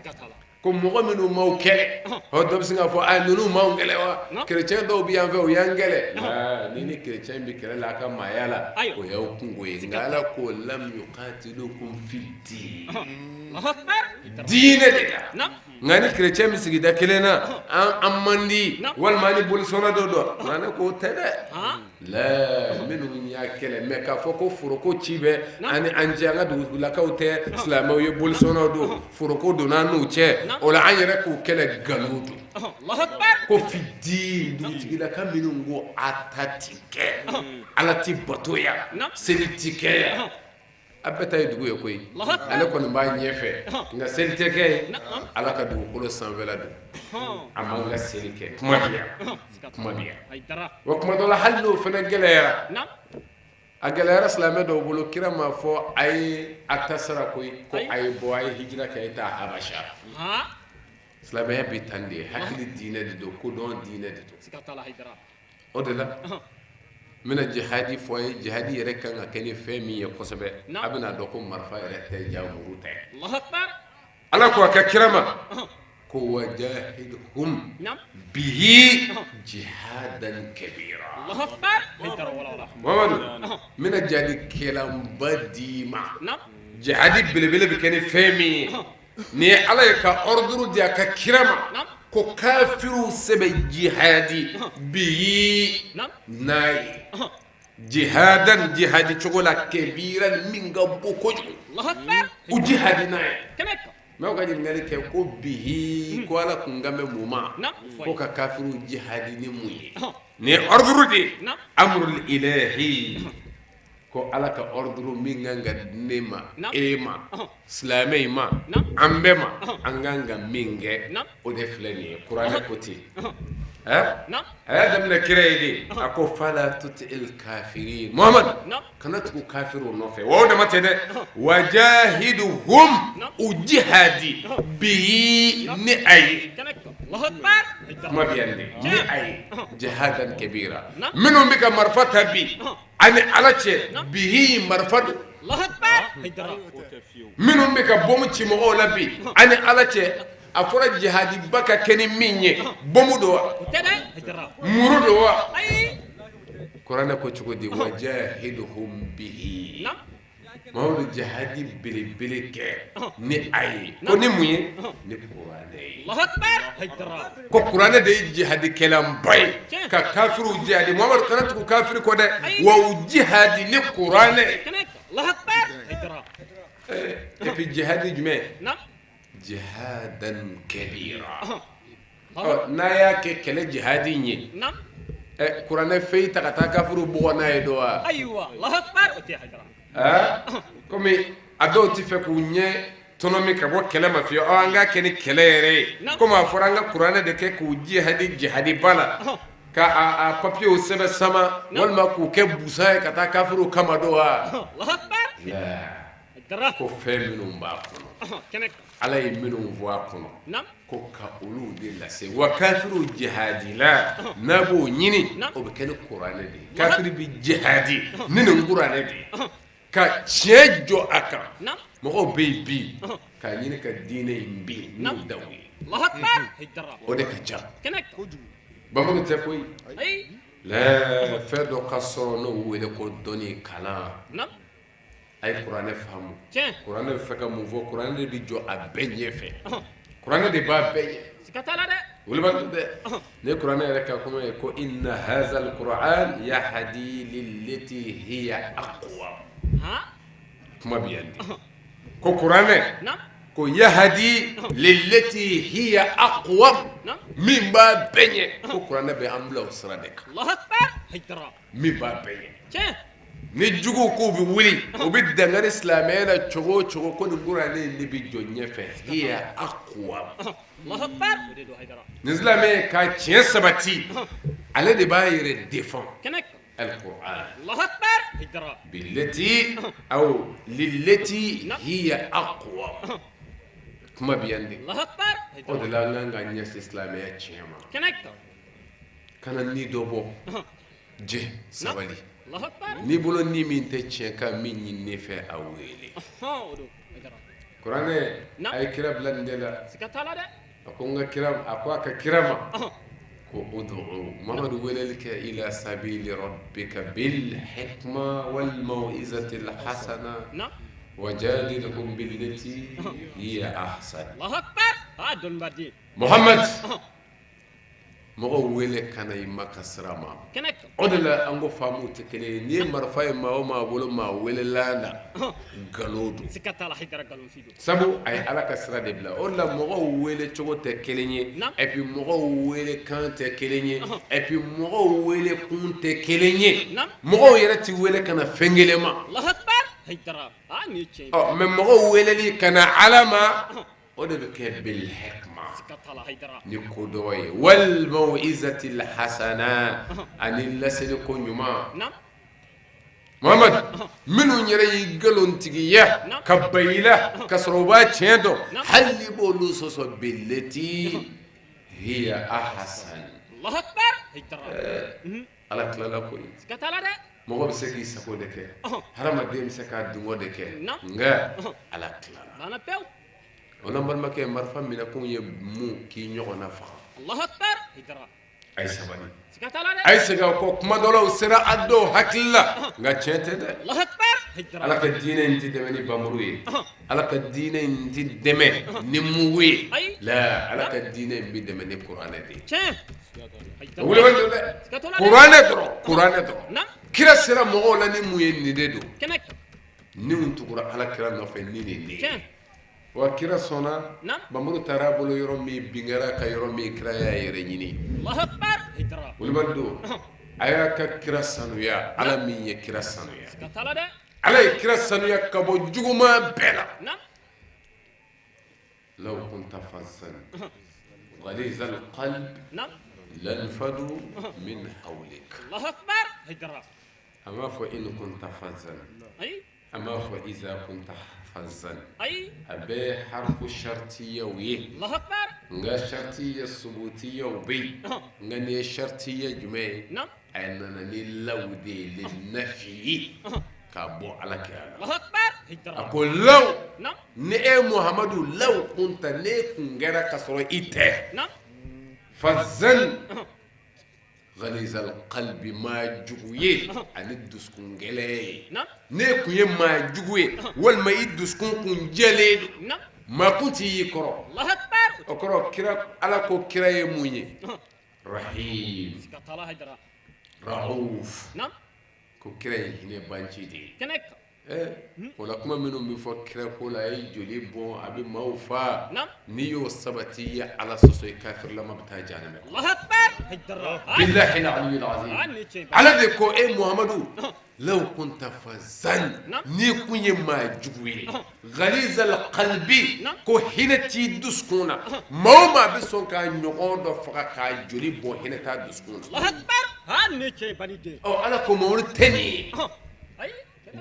ko mɔgɔ minnu m'aw kɛlɛ ɔ dɔ bɛ se k'a fɔ a ninnu m'anw kɛlɛ wa kerecɛn dɔw bɛ yan fɛ u y'an kɛlɛ ni ni kerecɛn bɛ kɛlɛ la a ka maaya la o y'aw kunko ye nka Ala ko lam yuqatilukum fi din diinɛ de la nka ni kerecɛn bɛ sigida kelen na an man di walima ni bolisɔnna dɔ don kuranɛ k'o tɛ dɛ la minnu y'a kɛlɛ mais k'a fɔ ko foroko ci bɛ ani an cɛ an ka dugulakaw tɛ silamɛw ye bolisɔnnaw don foroko donna an n'u cɛ o la an yɛrɛ k'u kɛlɛ nkalon don ko fi din dugutigilaka minnu ko a ta ti kɛ Ala ti bato yan seli ti kɛ yan a bɛɛ ta ye dugu ye koyi ale kɔni b'a ɲɛfɛ nka seli tɛ kɛ yen ala ka dugukolo sanfɛla don a man ka seli kɛ kuma bɛ yan kuma bɛ yan wa kuma dɔ la hali n'o fana gɛlɛyara a gɛlɛyara silamɛ dɔw bolo kira m'a fɔ a ye a ta sara koyi ko a ye bɔ a ye hijira kɛ a ye taa habasha silamɛya bɛ tan de ye hakili diinɛ de don kodɔn diinɛ de don o de la n bɛna jihadi fɔ a ye jihadi yɛrɛ kan ka kɛ ni fɛn min ye kosɛbɛ a bɛna dɔn ko marifa yɛrɛ tɛ ja muru tɛ ala ko a ka kira ma ko wajahidhum bihi jihadan kabira Muhamadu n bɛna jihadi kɛlanba d'i ma jihadi belebele bɛ kɛ ni fɛn min ye Nin ye ala ye ka ordre di a ka kira ma ko kafiriw sɛbɛ jihadi bihi n'a ye jihadan jihadi cogo la kabiran min ka bon kojugu u jihadi n'a ye mais ka ɲininkali kɛ ko bihi ko ala kun kan bɛ mun ma ko ka kafiriw jihadi ni mun ye nin ye ordre de ye amrul ilahi ko ala ka ordre min kan ka di ne ma e ma silamɛ in ma an bɛɛ ma an kan ka min kɛ o de filɛ nin ye kuranɛ ko ten a y'a daminɛ kira ye de a ko fala tuti'il kafirin muhamadu kana tugu kafiriw nɔfɛ wa o dama tɛ dɛ wajahiduhum u jihadi bihi ni a ye kuma bɛ yan de ni a ye jihadan kabira minnu bɛ ka marifa ta bi ani ala cɛ bihi marifa don minnu bɛ ka bɔmu ci mɔgɔw la bi ani ala cɛ a fɔra jihadiba ka kɛ ni min ye bɔmu don wa muru don wa kuranɛ ko cogo di wajahiduhum bihi Mamadu jihadi belebele kɛ ni a ye ko ni mun ye ni kuranɛ ye ko kuranɛ de ye jihadikɛlanba ye ka kafiriw jihadi Mamadu kana tugu kafiri kɔ dɛ wa u jihadi ni kuranɛ ye et puis jihadi jumɛn jihadan kabira ɔ n'a y'a kɛ kɛlɛ jihadi in ye ɛ kuranɛ feuille ta ka taa kafiriw bugɔ n'a ye don wa ayiwa Allahu akbar o tɛ hayidara aa komi a dɔw tɛ fɛ k'u ɲɛ tɔnɔmi ka bɔ kɛlɛ ma fiyewu ɔ an k'a kɛ ni kɛlɛ yɛrɛ ye komi a fɔra an ka kuranɛ de kɛ k'u jihadi jihadiba la ka a papiyew sɛbɛn sama walima k'u kɛ busan ye ka taa kafiriw kama don wa Allahu akbar ko fɛn minnu b'a kɔnɔ ala ye minnu fɔ a kɔnɔ ko ka olu de lase wa kafiriw jihadila n'a b'o ɲini o bɛ kɛ ni kuranɛ de ye kafiri bɛ jihadi ni nin kuranɛ de ye ka tiɲɛ jɔ a kan mɔgɔw bɛ yen bi k'a ɲini ka diinɛ in bin n'u daw ye o de ka ca bamanan tɛ koyi fɛn dɔ ka sɔrɔ n'o wele ko dɔnni kalan. A ye kuranɛ faamu, kuranɛ bɛ fɛ ka mun fɔ? Kuranɛ de bɛ jɔ a bɛɛ ɲɛfɛ, kuranɛ de b'a bɛɛ ɲɛ. Siga t'a la dɛ. Wulibali dɛ, ne kuranɛ yɛrɛ ka kuma ye ko inna hazal kuran yahadi lillati hiya aqwam. Kuma bɛ yan de ko kuranɛ ko yahadi lillati hiya aqwam, min b'a bɛɛ ɲɛ, ko kuranɛ bɛ an bila o sira de kan. Allahu akbar, hayidara. Min b'a bɛɛ ɲɛ. Ni juguw k'u bɛ wuli, u bɛ dankari silamɛya la cogo o cogo, ko nin kuranɛ in de bɛ jɔ ɲɛfɛ, hiya aqwam. Allahu akbar, o de don, hayidara. Ni silamɛ ye ka tiɲɛ sabati, ale de b'a yɛrɛ défend. Kɛnɛ. Alquran. Allahu akbar, hayidara. Billati aw lillati hiya aqwam. Kuma bɛ yan de. Allahu akbar. O de la an kan ka ɲɛsin silamɛya tiɲɛ ma. Kɛnɛ. Kana ni dɔ bɔ. Jɛ sabali, n'i bolo ni min tɛ tiɲɛ kan, min ɲini fɛ, a wele. Kuranɛ a ye kira bila nin de la. A ko n ka kira, a ko a ka kira ma ko udu, Mamadu, weleli kɛ, ila sabili rabbika bil hikma wal maw'izati al hasana wajadilhum billati hiya ahsan. Muhammad, mɔgɔw wele ka na i ma ka sira ma. O de la an ko faamuw tɛ kelen ye. N'i ye marifa ye maa o maa bolo, maa welela la, nkalon don, sabu a ye Ala ka sira de bila. O de la mɔgɔw wele cogo tɛ kelen ye, et puis mɔgɔw wele kan tɛ kelen ye, et puis mɔgɔw wele kun tɛ kelen ye. Mɔgɔw yɛrɛ tɛ wele ka na fɛn kelen ma. Ɔ mais mɔgɔw weleli ka na Ala ma, o de bɛ kɛ bil hikma, ni kodɔn ye, wal maw'izati al hasana, ani laseli ko ɲuman. Muhamadu, minnu yɛrɛ y'i nkalontigiya ka ban i la ka sɔrɔ u b'a tiɲɛ dɔn, hali n'i b'olu sɔsɔ, billati hiya ahsan. Ala tilala koyi. Mɔgɔ bɛ se k'i sago de kɛ, hadamaden bɛ se k'a dungɔ de kɛ, nka Ala tilala. O la n balimakɛ, marifa minɛkun ye mun? K'i ɲɔgɔnna faga. A ye sabali, a ye segin aw kɔ. Kuma dɔ la, o sera a dɔw hakili la, nka tiɲɛ tɛ dɛ. Ala ka diinɛ in tɛ dɛmɛ ni bamuru ye, Ala ka diinɛ in tɛ dɛmɛ ni mugu ye la, Ala ka diinɛ in bɛ dɛmɛ ni kuranɛ de ye. Wele don dɛ, kuranɛ dɔrɔn, kuranɛ dɔrɔn. Kira sera mɔgɔw la ni mun ye? Nin de don. Ni tugura Ala kira nɔfɛ ni nin de ye. Wa kira sɔnna, bamuru taara a bolo yɔrɔ min, bin kɛra ka yɔrɔ min, kira y'a yɛrɛ ɲini. Wulibali don. A y'a ka kira sanuya. Ala min ye kira sanuya, Ala ye kira sanuya ka bɔ juguman bɛɛ la. Law kunta fazzan ghalizal qalb lanfadu min hawlik. A m'a fɔ in kunta fazzan, a m'a fɔ iza kunta fazzan. A bɛɛ harfu shartiyaw ye, nka shartiya subutiyaw bɛ yen. Nka nin ye shartiya jumɛn ye? A nana ni law de ye, linnafi, k'a bɔ Ala kira la. A ko law, ni e Muhamadu, law kunta, n'e kun kɛra ka sɔrɔ i tɛ fazzan ghalizal qalbi, maa jugu ye ani dusukun gɛlɛn ye, n'e kun ye maa jugu ye walima i dusukun kun jɛlen don, maa kun t'i y'i kɔrɔ. O kɔrɔ, kira, Ala ko kira ye mun ye? Rahim, rauf. Ko kira ye hinɛ banci de ye. O la kuma minnu bɛ fɔ kira ko la, a ye joli bɔn, a bɛ maaw faa, n'i y'o sabati, i ye Ala sɔsɔ, i kafirilama bɛ taa jahanama. Billahi aliyul azim. Ala de ko e Muhamadu, law kunta fazzan, n'i kun ye maa jugu ye, ghalizal qalbi, ko hinɛ t'i dusukun na. Maa o maa bɛ sɔn k'a ɲɔgɔn dɔ faga k'a joli bɔn, hinɛ t'a dusukun na. Ɔ Ala ko Muhamadu tɛ nin ye.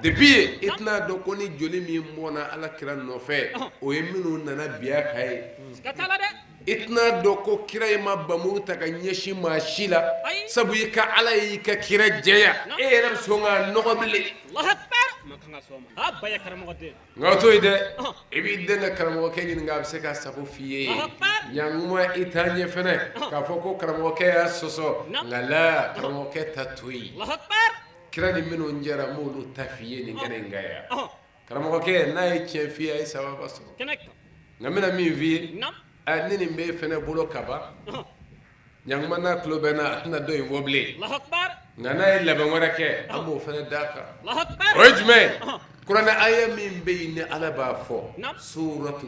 Depuis yen, i tɛna dɔn ko ni joli min bɔnna Ala kira nɔfɛ, o ye minnu nana bin a kan ye. I tɛna dɔn ko kira in ma bamuru ta ka ɲɛsin maa si la, sabu i ka Ala y'i ka kira jɛya, e yɛrɛ bɛ sɔn k'a nɔgɔ bilen. Nka o to yen dɛ, i b'i den ka karamɔgɔkɛ ɲininka, a bɛ se k'a sago f'i ye. Ɲankuma i t'a ɲɛ fɛnɛ k'a fɔ ko karamɔgɔkɛ y'a sɔsɔ, nka la karamɔgɔkɛ ta to yen. Kira ni minnu jɛra, n b'olu ta f'i ye nin kɛnɛ in kan yan. Karamɔgɔkɛ n'a ye tiɲɛ f'i ye a ye sawaba sɔrɔ nka n bɛna min f'i ye ni nin b'e fɛnɛ bolo kaban ɲankuma n'a tulo bɛ n na a tɛna dɔ in fɔ bilen nka n'a ye labɛn wɛrɛ kɛ an b'o fɛnɛ d'a kan o ye jumɛn ye kuranɛ aya min bɛ yen ni ala b'a fɔ suratu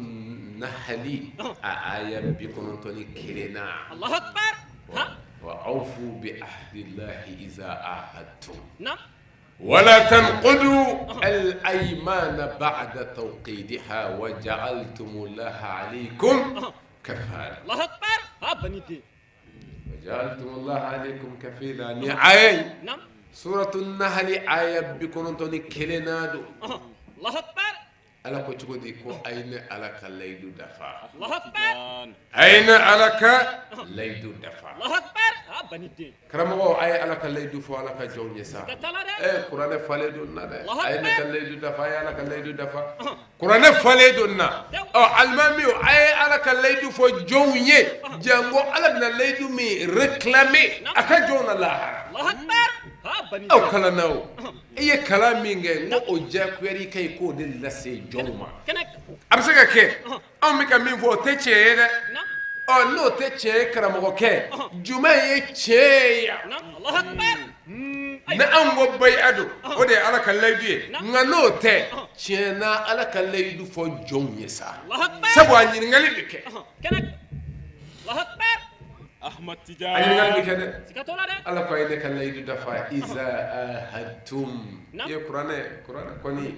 nahali a aya 91 na wa awfu bi ahdillahi iza ahadtum wala tanqudu al aymana ba'da tawqidiha wa ja'altumullaha alaykum kafala wa ja'altumullaha alaykum kafila ni aya in suratu nahali aya 91 na don Ala ko cogo di ko a ye ne Ala ka layidu dafa a ye ne Ala ka layidu dafa karamɔgɔ a ye Ala ka layidu fɔ Ala ka jɔnw ye sa kuranɛ falen don na dɛ a ye ne ka layidu dafa a ye Ala ka layidu dafa kuranɛ falen don na ɔ alimami a ye Ala ka layidu fɔ jɔnw ye janko Ala bɛna layidu min réclamer a ka jɔnw na lahara aw kalanna o i ye kalan min kɛ n ko o diyagoyara i kan i k'o de lase jɔnw ma a bɛ se ka kɛ anw bɛ ka min fɔ o tɛ tiɲɛ ye dɛ ɔ n'o tɛ tiɲɛ ye karamɔgɔkɛ jumɛn ye tiɲɛ ye yan ni anw ko bayi'a don o de ye ala ka layidu ye nka n'o tɛ tiɲɛ na ala ka layidu fɔ jɔnw ye sa sabu a ɲininkali bɛ kɛ A ɲininkali bɛ kɛ dɛ ala ko a ye ne ka layidu dafa iza ahadtum i ye kuranɛ kuranɛ kɔni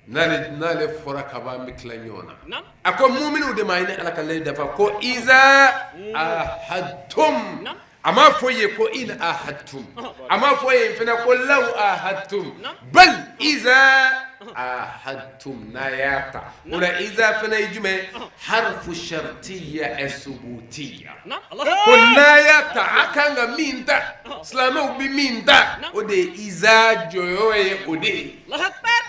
n'ale fɔra ka ban an bɛ tila ɲɔgɔn na a ko muminiw de ma a ye ne ala ka layidu dafa ko iza ahadtum a m'a fɔ yen ko in ahadtum a m'a fɔ yen fana ko law ahadtum bal iza ahadtum n'a y'a ta o la iza fana ye jumɛn harfu shartiya subutiya ko n'a y'a ta a kan ka min ta silamɛw bɛ min ta o de ye iza jɔyɔrɔ ye o de ye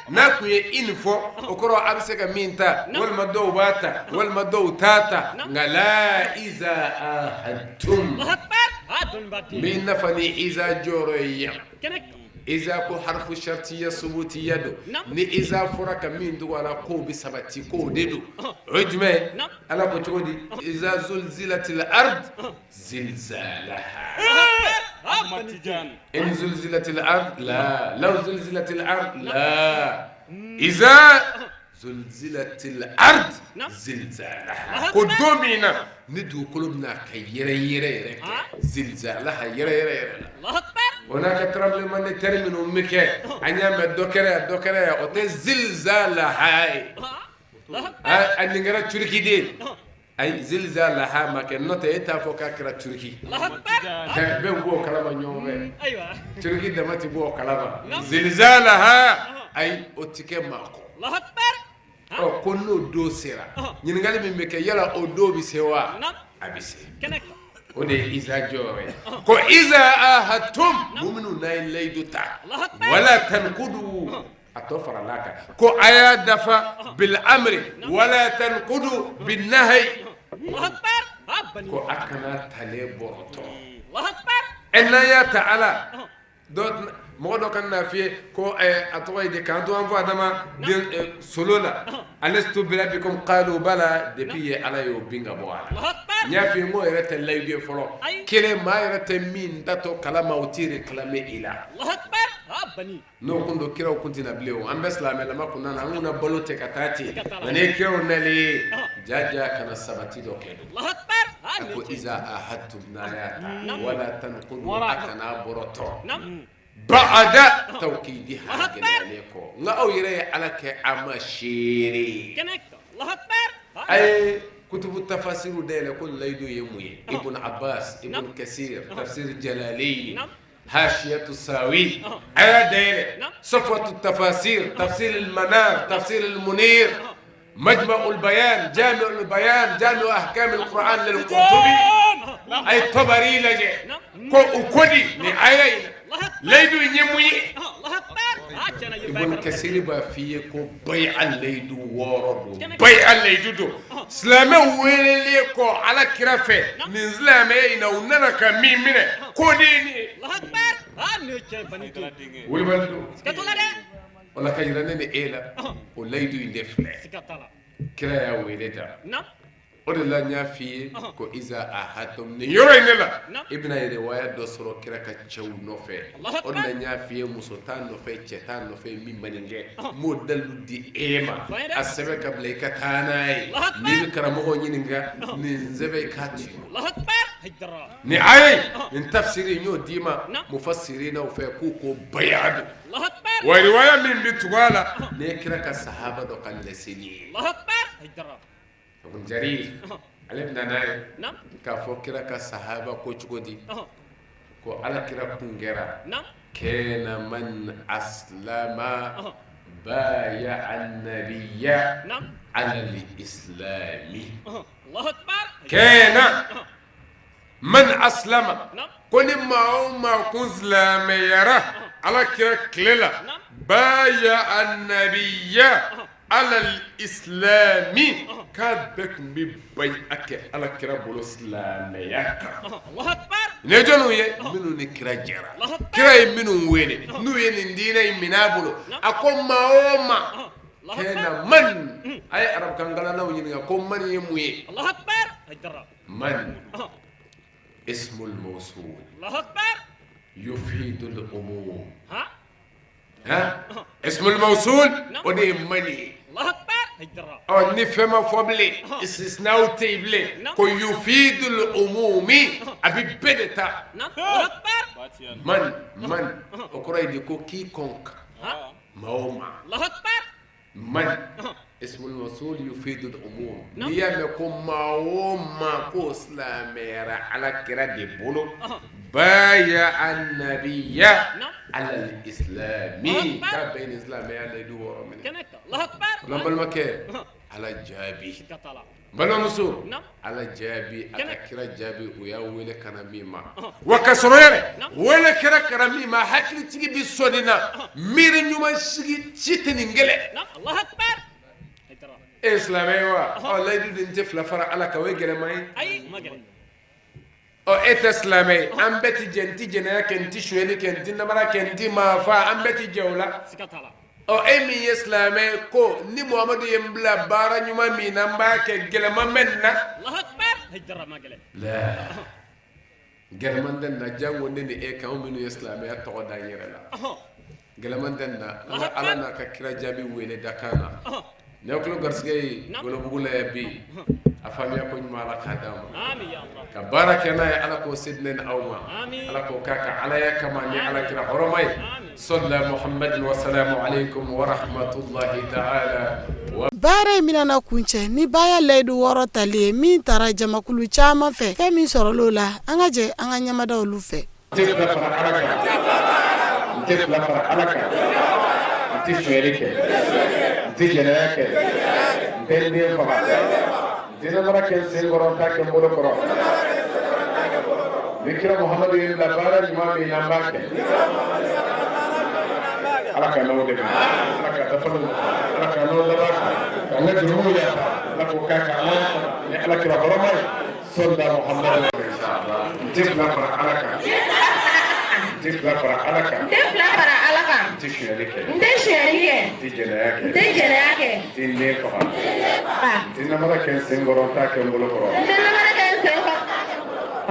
n'a tun ye in fɔ o kɔrɔ a bɛ se ka min ta walima dɔw b'a ta walima dɔw t'a ta nka la iza ahadtum n b'i nafa ni iza jɔyɔrɔ ye yan iza ko harfu shartiya subutiya don ni iza fɔra ka min tugu a la k'o bɛ sabati k'o de don o ye jumɛn ye ala ko cogo di iza zulzilatil ard zilzalaha in zulzilatil ard la law zulzilatil ard la iza zulzilatil ard zilzalaha ko don min na ni dugukolo bɛna ka yɛrɛ yɛrɛ yɛrɛ kɛ zilzalaha yɛrɛ yɛrɛ yɛrɛ la o n'a ka tremblement de terre minnu bɛ kɛ an y'a mɛn dɔ kɛra yan dɔ kɛra yan o tɛ zilzalaha ye a nin kɛra Turiki de ayi zilzalaha ma kɛ n'o tɛ e t'a fɔ k'a kɛra Turiki bɛɛ b'o kalama ɲɔgɔn fɛ Turiki dama tɛ bɔ o kalama zilzalaha ayi o tɛ kɛ maa kɔ ɔ ko n'o don sera ɲininkali min bɛ kɛ yala o don bɛ se wa a bɛ se o de ye iza jɔyɔrɔ ye ko iza ahadtum muminu n'a ye layidu ta wala tankudu a tɔ farala kan ko a y'a dafa bil amri wala tankudu bin nahi ko a kana talen bɔrɔtɔ ɛ n'a y'a ta ala mɔgɔ dɔ ka n'a f'i ye ko a tɔgɔ ye di k'an to an fɔ adama den solo la alastu birabbikum qalu bala depuis ye ala y'o bin ka bɔ a la n y'a f'i ye n k'o yɛrɛ tɛ layidu ye fɔlɔ kelen maa yɛrɛ tɛ min tatɔ kalama o t'i réclamer i la n'o kun don kiraw kun tɛ na bilen o an bɛ silamɛlama kun na an kun na balo tɛ ka taa ten nka ni kiraw nalen ye jaja ka na sabati dɔ kɛ don a ko iza ahadtum n'a y'a ta wala tankudu a kana bɔrɔtɔ ba'ada tawkidiha gɛlɛyalen kɔ nka aw yɛrɛ ye ala kɛ a ma seere ye a ye kutubu tafasiru dayɛlɛ ko layidu ye mun ye ibn abbas ibn kasir tafsir jalalaini hashiyatu sawi a y'a dayɛlɛ safwatu tafasir tafsir al-manar tafsir al-munir majma al-bayan jami al-bayan jami ahkam al-quran lil-qurtubi a ye tabari lajɛ ko u ko di ni aya in layidu in ye mun ye ibn kasir b'a f'i ye ko bay'a layidu wɔɔrɔ don bay'a layidu don silamɛw welelen kɔ ala kira fɛ nin silamɛya in na u nana ka min minɛ k'o de ye nin ye wulibali don. O la ka jira ne ni e la, o layidu in de filɛ, kira y'a wele da, o de la n y'a f'i ye ko iza ahadtum nin yɔrɔ in de la i bɛna riwaya dɔ sɔrɔ kira ka cɛw nɔfɛ, o de la n y'a f'i ye muso t'a nɔfɛ cɛ t'a nɔfɛ min ma nin kɛ n b'o dalilu di e ma a sɛbɛn ka bila i ka taa n'a ye n'i bɛ karamɔgɔw ɲininka nin sɛbɛn i k'a to nin aya nin tafsiri n y'o d'i ma mufasirinaw fɛ k'u ko baya don wa riwaya min bɛ tugu a la nin ye kira ka sahaba dɔ ka laseli ye Jarir ale bɛ na n'a ye k'a fɔ kira ka sahaba ko cogo di ko ala kira kun kɛra kana man aslama baya annabiya alal islami kana man aslama ko ni maa o maa kun silamɛyara ala kira tile la baya annabiya alal islami k'a bɛɛ tun bɛ baya kɛ ala kira bolo silamɛya kan nin ye jɔnw ye minnu ni kira jɛra kira ye minnu wele n'u ye nin diinɛ in minɛ a bolo a ko maa o maa kana man a ye arabukan kalannaw ɲininka ko man ye mun ye man ismul mawsul yufidul umum ismul mawsul o de ye man ye ɔ ni fɛn ma fɔ bilen istisnaw tɛ yen bilen ko yufidul umumi a bɛ bɛɛ de ta man man o kɔrɔ ye di ko quiconque maa o maa man ismul mawsul yufidul umum n'i y'a mɛn ko maa o maa ko silamɛyara ala kira de bolo baya annabiya alal islami k'a bɛɛ ni silamɛya layidu wɔɔrɔ minɛ o la n balimakɛ ala jaabi balimamuso ala jaabi a ka kira jaabi u y'a wele ka na min ma wa ka sɔrɔ yɛrɛ wele kɛra ka na min ma hakilitigi bɛ sɔn nin na miiri ɲuman sigi si tɛ nin kɛlɛ e ye silamɛ ye wa ɔ layidu di n tɛ fila fara ala kan o ye gɛlɛman ye ɔ e tɛ silamɛ ye an bɛɛ ti jɛ n ti jɛnɛya kɛ n ti sonyɛli kɛ n ti namara kɛ n ti maa faa an bɛɛ ti jɛ o la ɔ e min ye silamɛ ye ko ni muhamadu ye n bila baara ɲuman min na n b'a kɛ gɛlɛman bɛ nin na gɛlɛman tɛ nin na janko ne ni e kan anw minnu ye silamɛya tɔgɔ da an yɛrɛ la gɛlɛman tɛ nin na an ka ala n'a ka kira jaabi wele da kan na n'aw tulo garisɛgɛ ye golobugu la yan bi a faamuya ko ɲuman ala k'a d'an ma ka baara kɛ n'a ye ala k'o se di ne ni aw ma ala k'o k'a ka alaya kama ni ala kira hɔrɔma ye sɔlila muhamadin wasalamu aleykum wa rahmatulahi taala Baara in bɛna na kuncɛ ni baya layidu wɔɔrɔ tali ye min tara jamakulu caman fɛ fɛn min sɔrɔla o la an ka jɛ an ka ɲɛmada olu fɛ N tɛ fila fara Ala kan. N tɛ fila fara Ala kan. N tɛ sonyɛli kɛ. N tɛ jɛnɛya kɛ. N tɛ n den faga. N tɛ namara kɛ n sen kɔrɔ, n t'a kɛ n bolo kɔrɔ. Ni kira Muhamadu ye n bila baara ɲuman min na, n b'a kɛ. Ala ka n'aw dɛmɛ. Ala ka dafaliw Ala ka n'aw laban kan. K'an ka jurumuw yafa. Ala k'o k'a kan Ala ni Ala kira hɔrɔma ye. Sɔlila Muhamadu. N tɛ fila fara Ala kan. N tɛ fila fara Ala kan. N tɛ fila fara Ala kan. N tɛ sonyali kɛ. N tɛ sonyali kɛ. N tɛ jɛnɛya kɛ. N tɛ jɛnɛya kɛ. N tɛ n den faga. N tɛ namara kɛ n sen kɔrɔ, n t'a kɛ n bolo kɔrɔ. N tɛ namara kɛ n sen kɔrɔ.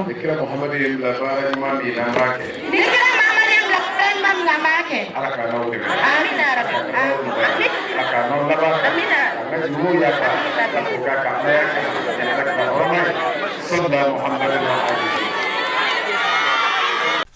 Ni kira Muhamadu ye n bila baara ɲuman min na, n b'a kɛ. Ni kira Muhamadu ye n bila baara ɲuman min na, n b'a kɛ. Ala ka n'aw dɛmɛ. Amina yarabi. Amin. Ala ka n'aw laban kan. Amina. K'an ka jurumuw yafa. Ala k'o k'a kan Alaya kama. Ni Ala kira hɔrɔma ye. Sɔlila Muhamadu wa alihi.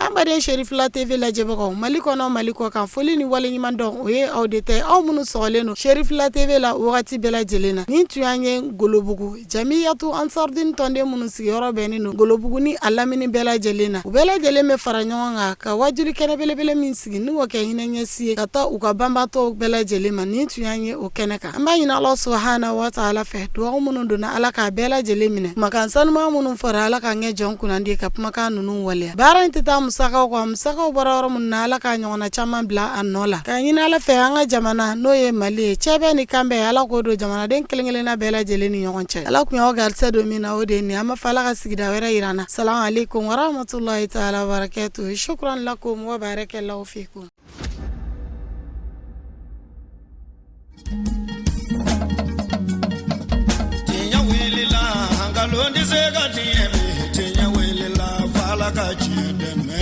An baden Cherifla TV lajɛbagaw Mali kɔnɔ Mali kɔ kan foli ni waleɲuman dɔn o ye aw de tɛ aw minnu sɔgɔlen don Cherifla TV la wagati bɛɛ lajɛlen na nin tun y'an ye Golobugu Jamiyatu Ansardine tɔnden minnu sigiyɔrɔ bɛnnen don Golobugu ni a lamini bɛɛ lajɛlen na u bɛɛ lajɛlen bɛ fara ɲɔgɔn kan ka wajuli kɛnɛ belebele min sigi n'o kɛ hinɛ ɲɛsi ye ka taa u ka banbaatɔw bɛɛ lajɛlen ma nin tun y'an ye o kɛnɛ kan an b'a ɲini Ala subahana wa taala fɛ dugawu minnu donna Ala k'a bɛɛ lajɛlen minɛ kumakan sanuman minnu fɔra Ala k'an kɛ jɔn kunnandi ka kumakan ninnu waleya baara in tɛ taa musakaw kɔ musakaw bɔra yɔrɔ minnu na Ala k'a ɲɔgɔnna caman bila a nɔ la k'a ɲini Ala fɛ an ka jamana n'o ye Mali ye cɛbɛn ni kanbɛn Ala k'o don jamanaden kelen-kelenna bɛɛ lajɛlen ni ɲɔgɔn cɛ Ala kun y'aw garisɛgɛ don min na o de ye nin an b'a fɔ Ala ka sigida wɛrɛ yira an na salamu aleykum warahmatulahi taala wabarakatuhu shukran lakum wa barakallahu fikum. Nkalon tɛ se ka tiɲɛ bi, tiɲɛ wulila f'Ala ka tiɲɛ dɛmɛ.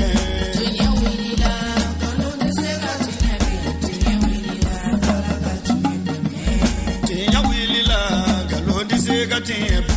Tiɲɛ wulila, nkalon tɛ se ka tiɲɛ bi, tiɲɛ wulila f'Ala ka tiɲɛ dɛmɛ. Tiɲɛ wulila, nkalon tɛ se ka tiɲɛ bi.